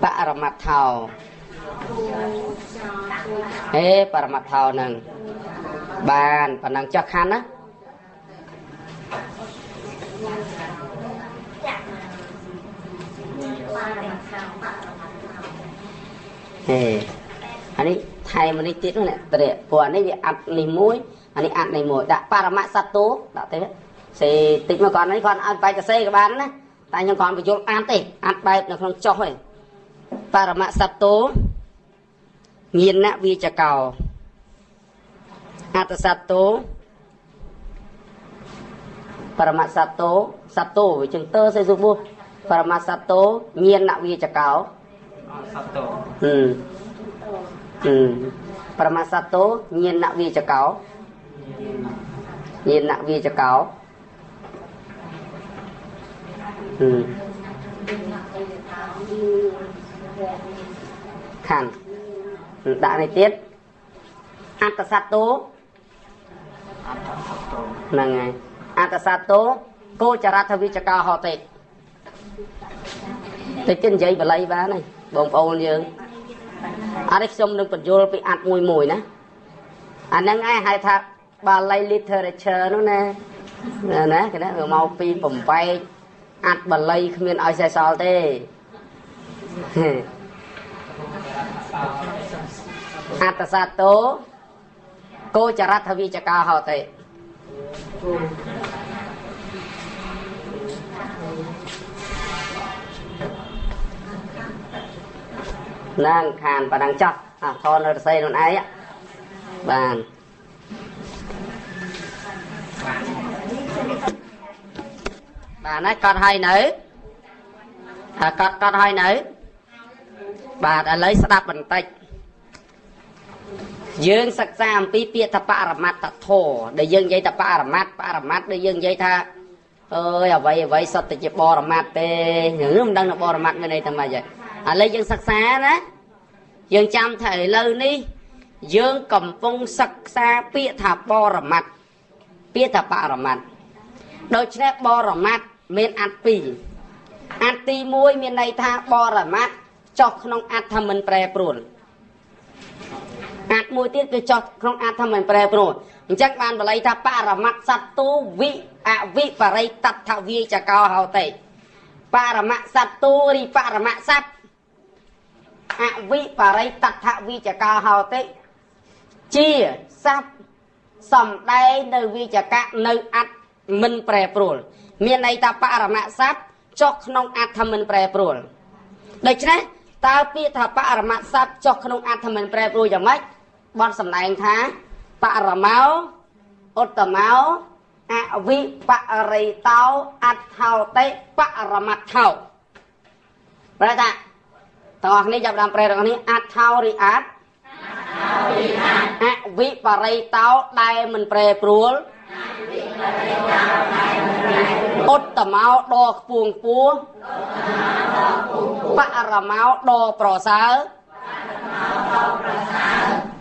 បរមត្ថោហេបរមត្ថោនឹងបានប៉ុណ្ណឹងចុះខាន់ណាហេអានេះថែមនេះទៀតនេះត្រេកព្រោះអានេះវាអាត់នេះមួយអានេះអាត់នេះមួយដាក់បរមសត្វតោដាក់ទេសេតិចមកគាត់នេះគាត់ឲ្យបែកទៅសេក៏បានណាតែខ្ញុំគាត់បញ្យល់អានទេអានបែបនៅក្នុងចុះឯងបរមសត្វតោញាណវិចកោអត្តសត្វតោបរមសត្វតោសត្វតោវាចឹងតើសេសុបុបរមសត្វតោញាណវិចកោសត្វតោបរមសត្វតោញាណវិចកោញាណវិចកោខាន់ដាក់នេះទៀតអត្តសត្វតោហ្នឹងហើយអត្តសត្វតោគោចរដ្ឋវិចកោហោតិតិចទៀតនិយាយបាលីបានហើយបងប្អូនយើងអត់ទេខ្ញុំនឹងបញ្យល់ពីអត្តមួយមួយណាអាហ្នឹងឯងហៅថាបាលី literature នោះណាណាគេណាវាមកពីបំបែកអត្តបាលីគ្មានឲ្យសេះសល់ទេអត្តសត្វតោគោចរដ្ឋវិចកោហោតិណាងខានប៉ណ្ណឹងចោះអថនរស័យខ្លួនឯងបានបាទណាកត់ហើយនៅកត់កត់ហើយនៅបាទឥឡូវស្ដាប់បន្តិចយើងសិក្សាអំពីពាក្យថាបរមត្តធម៌ដែលយើងនិយាយថាបរមត្តបរមត្តដែលយើងនិយាយថាអើយអ្វីអ្វីសុទ្ធតែជាបរមត្តទេយើងមិនដឹងថាបរមត្តមានន័យថាម៉េចទេឥឡូវយើងសិក្សាណាយើងចាំថាឥឡូវនេះយើងកំពុងសិក្សាពាក្យថាបរមត្តពាក្យថាបរមត្តដូច្នេះបរមត្តមានអត្ថពីរអត្ថទី1មានន័យថាបរមត្តចុះក្នុងអត្ថថាមិនប្រែប្រួលអត្ថមួយទៀតគឺចុះក្នុងអត្ថថាមិនប្រែប្រួលអញ្ចឹងបានបល័យថាបរមត្តសត្វវិអវិបរិតដ្ឋវិចកោហោតិបរមសត្វរិបរមសត្វអវិបរិតដ្ឋវិចកោហោតិជាសត្វសំដែងនៅវិចកៈនៅអត្ថមិនប្រែប្រួលមានន័យថាបរមសត្វចុះក្នុងអត្ថមិនប្រែប្រួលដូច្នេះតើពាក្យថាបរមសត្វចុះក្នុងអត្ថមិនប្រែប្រួលយ៉ាងម៉េចបទសម្ដែងថាបរមោឧត្តមោអវិបរិតោអត្ថោតិបរមត្ថោប្រែថាទាំងអស់គ្នាចាប់ដើមប្រែទាំងអស់នេះអត្ថោរិអត្ថអវិបរិតោដែលមិនប្រែប្រួល ឧត្តមោដ៏ខ្ពង់ខ្ពស់បរមោដ៏ប្រសើរ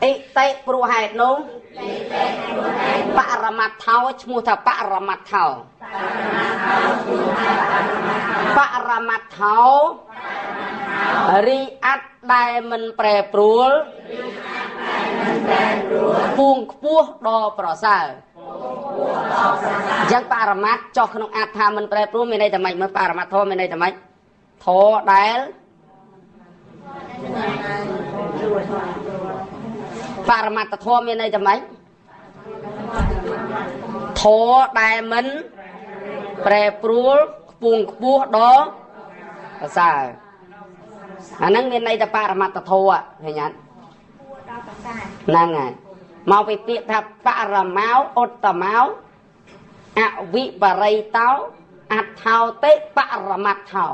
អិតិព្រោះហេតុនោះបរមត្ថោឈ្មោះថាបរមត្ថោបរមត្ថោរីអត្តដែលមិនប្រែប្រួលខ្ពង់ខ្ពស់ដ៏ប្រសើរអញ្ចឹងបរមត្ថចុះក្នុងអត្ថាមិនប្រែប្រួលមានន័យថាម៉េចមើលបរមត្ថធម៌មានន័យថាម៉េចធម៌ដែលបរមត្ថធម៌មានន័យថាម៉េចធម៌ដែលមិនប្រែប្រួលខ្ពង់ខ្ពស់ដ៏ប្រសើរអាហ្នឹងមានន័យថាបរមត្ថធម៌ឃើញអត់ហ្នឹងហើយមកពីពាក្យថាបរមោឧត្តមោអវិបរិតោអត្ថោតិបរមត្ថោ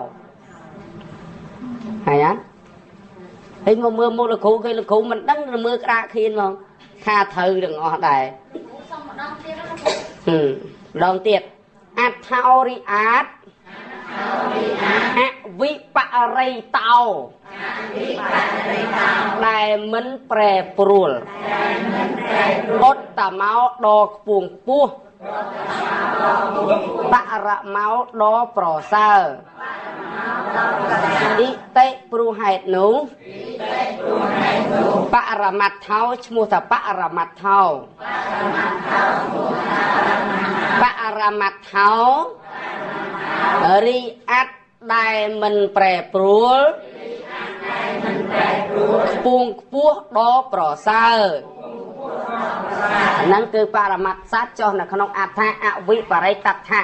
ហើយអត់ហើយមកមើលមុខលោកគ្រូគេលោកគ្រូមិនដឹងមើលក្តារខៀនហ្មងថាត្រូវទាំងអស់ដែរសុំម្ដងទៀតលោកគ្រូម្ដងទៀតអត្ថោរិអាតអវិបរិតោដែលមិនប្រែប្រួលឧត្តមោដ៏ខ្ពង់ខ្ពស់បរមោដ៏ប្រសើរអិតិព្រោះហេតុនោះបរមត្ថោឈ្មោះថាបរមត្ថោបរមត្ថោរីអត្តដែលមិនប្រែប្រួលខ្ពង់ខ្ពស់ដ៏ប្រសើរហ្នឹងគឺបរមត្ថសត្វចុះនៅក្នុងអត្ថាអវិបរិតដ្ឋៈ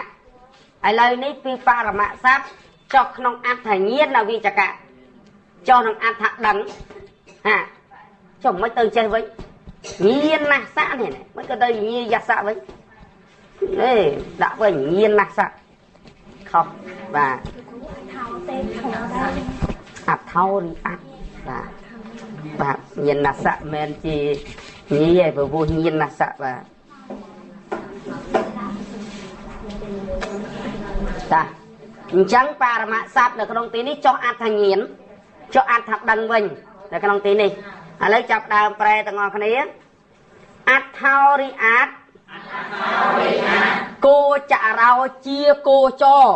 ឥឡូវនេះពីបរមសត្វចុះក្នុងអត្ថញាណវិចកៈចុះក្នុងអត្ថដឹងហាចុះមិនទៅចេះវិញញាណសៈនេះមិនក៏ទៅញាយសៈវិញទេដាក់វិញញាណសៈខុសបាទអត្ថោរិអត្តបាទបាទញាណសៈមិនជាញាឯព្រោះញាណសៈបាទតាអញ្ចឹងបរមសត្វនៅក្នុងទីនេះចុះអត្ថញាណចុះអត្ថដឹងវិញនៅក្នុងទីនេះឥឡូវចាប់ដើមប្រែទាំងអស់គ្នាអត្ថោរិអត្តគោចរោជាគោចរ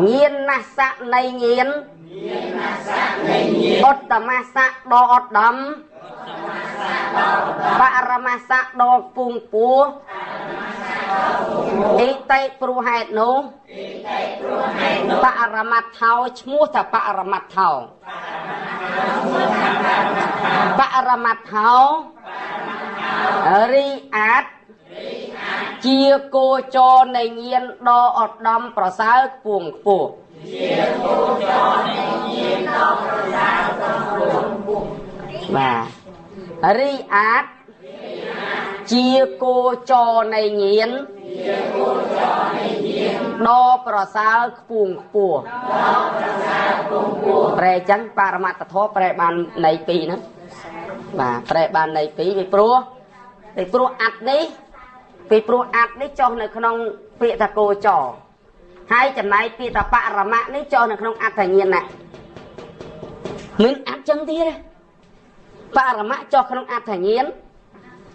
ញាណសៈនៃញាណឧត្តមសៈដ៏ឧត្តមបរមសៈដ៏ខ្ពង់ខ្ពស់អិតិព្រោះហេតុនោះបរមត្ថោឈ្មោះថាបរមត្ថោបរមត្ថោរីអត្តជាគោចរនៃញាណដ៏ឧត្តមប្រសើរខ្ពង់ខ្ពស់ជាគោចរនៃញាណដ៏ប្រសើរខ្ពង់ខ្ពស់បាទរីអត្តជាគោចរនៃញាណដ៏ប្រសើរខ្ពង់ខ្ពស់ប្រែចឹងបរមត្ថធម៌ប្រែបានន័យពីរហ្នឹងបាទប្រែបានន័យពីរពីព្រោះអត្តនេះពីព្រោះអត្តនេះចុះនៅក្នុងពាក្យថាគោចរហើយចំណែកពាក្យថាបរមៈនេះចុះនៅក្នុងអត្ថញាណៈមានអត្តចឹងទៀតបរមៈចុះក្នុងអត្ថញាណ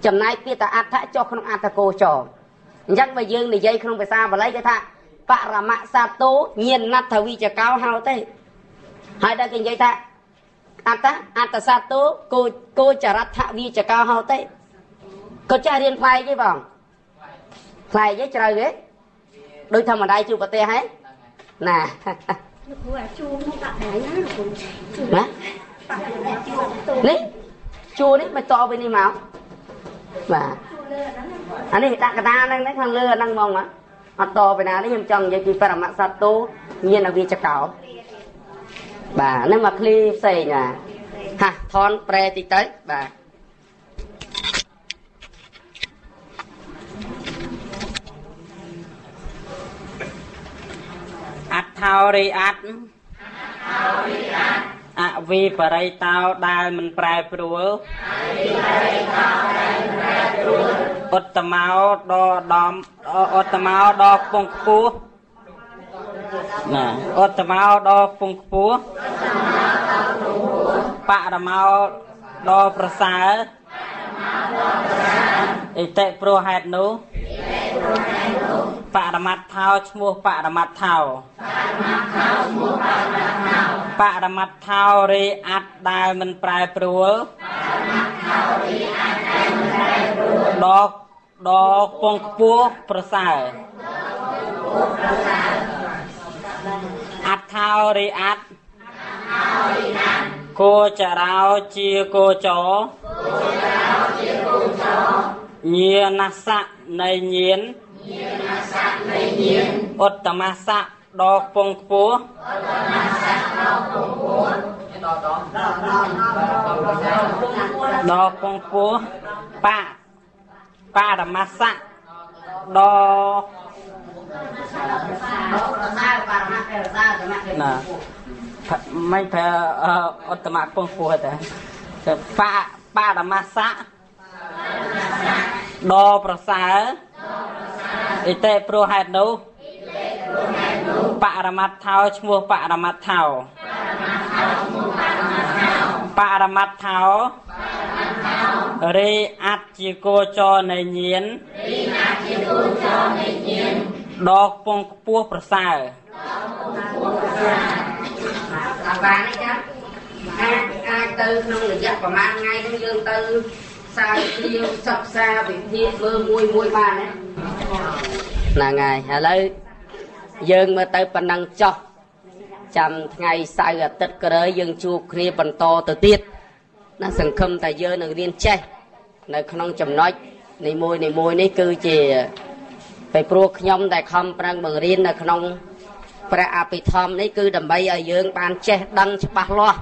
ចំណែកពាក្យថាអត្ថចុះក្នុងអត្ថគោចរអញ្ចឹងបើយើងនិយាយក្នុងភាសាបាលីគេថាបរមៈសត្វញាណដ្ឋវិចកោហៅទេហើយដល់គេនិយាយថាអត្តអត្តសត្វគោចរដ្ឋវិចកោហៅទេគាត់ចេះរៀនប្លែកទេបងប្លែកទេជ្រៅទេដូចធម្មតាជួបប្រទេសហ៎ណាលោកគ្រូអាជួនោះដាក់ដៃណាលោកគ្រូណានេះជួនេះមិនតវិញនេះមកបាទអានេះដាក់កដាហ្នឹងខាងលើអាហ្នឹងហ្មងអត់តពីណានេះខ្ញុំចង់និយាយពីបរមសត្វញាណវិចកោបាទហ្នឹងមកឃ្លីផ្សេងណាហាថនប្រែតិចទៅបាទអត្ថោរិអត្តអ វិបរិតោដែលមិនប្រែប្រួលឧត្តមោដ៏ដំឧត្តមោដ៏ខ្ពង់ខ្ពស់ណាឧត្តមោដ៏ខ្ពង់ខ្ពស់បរមោដ៏ប្រសើរអិតិព្រោះហេតុនោះបរមត្ថោឈ្មោះបរមត្ថោបរមត្ថោរិអត្តដែលមិនប្រែប្រួលដ៏ខ្ពង់ខ្ពស់ប្រសើរអត្ថោរិអត្តគោចរោជាគោចរញាណសៈនៃញាណឧត្តមសៈដ៏ខ្ពង់ខ្ពស់ដ៏ខ្ពង់ខ្ពស់បរមសៈដ៏ណាមិនប្រើឧត្តមខ្ពង់ខ្ពស់ទេបរមសៈដ៏ប្រសើរអិតិព្រោះហេតុនោះបរមត្ថោឈ្មោះបរមត្ថោបរមត្ថោរិអត្តជាគោចរនៃញាណដ៏ខ្ពង់ខ្ពស់ប្រសើរបានទេចាអាចទៅក្នុងរយៈប្រហែលថ្ងៃហ្នឹងយើងទៅសាជ្រាវសិក្សាវិភាគមើលមួយមួយបានណាហ្នឹងហើយឥឡូវយើងមើលទៅប៉ុណ្ណឹងចោះចាំថ្ងៃសៅរ៍អាទិត្យក្រោយយើងជួបគ្នាបន្តទៅទៀតណាសង្ឃឹមតែយើងនឹងរៀនចេះនៅក្នុងចំណុចនីមួយនីមួយនេះគឺជាពេលព្រោះខ្ញុំដែលខំប្រឹងបង្រៀននៅក្នុងព្រះអភិធម្មនេះគឺដើម្បីឲ្យយើងបានចេះដឹងច្បាស់លាស់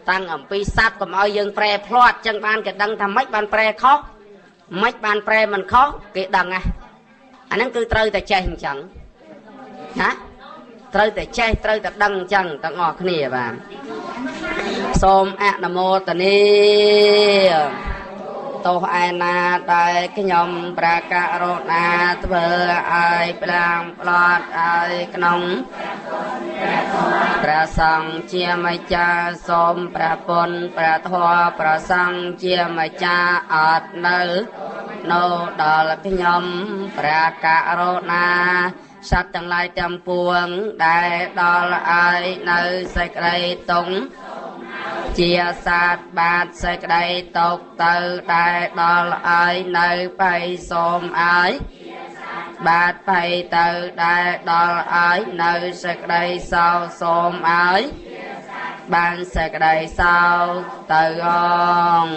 តាំងអំពីសត្វកុំឲ្យយើងប្រែភ្លាត់ចឹងបានគេដឹងថាម៉េចបានប្រែខុសម៉េចបានប្រែមិនខុសគេដឹងណាអាហ្នឹងគឺត្រូវតែចេះអញ្ចឹងណាត្រូវតែចេះត្រូវតែដឹងអញ្ចឹងទាំងអស់គ្នាបាទសូមអនុមោទនាទោះឯណាដែលខ្ញុំប្រកាសរណាធ្វើឲ្យផ្លាំងផ្លត់ឲ្យក្នុងព្រះសង្ឃជាម្ចាស់សូមព្រះពុទ្ធព្រះធម៌ព្រះសង្ឃជាម្ចាស់អត់នៅដល់ខ្ញុំព្រះករុណាសត្វទាំងឡាយទាំងពួងដែលដល់ឲ្យនៅសេចក្តីទុងជាសាទបាទសេចក្តីຕົកទៅដែលដល់ឲ្យនៅបៃសូមឲ្យបាទបៃទៅដែលដល់ឲ្យនៅសេចក្តីសោសូមឲ្យបានសេចក្តីសោទៅអង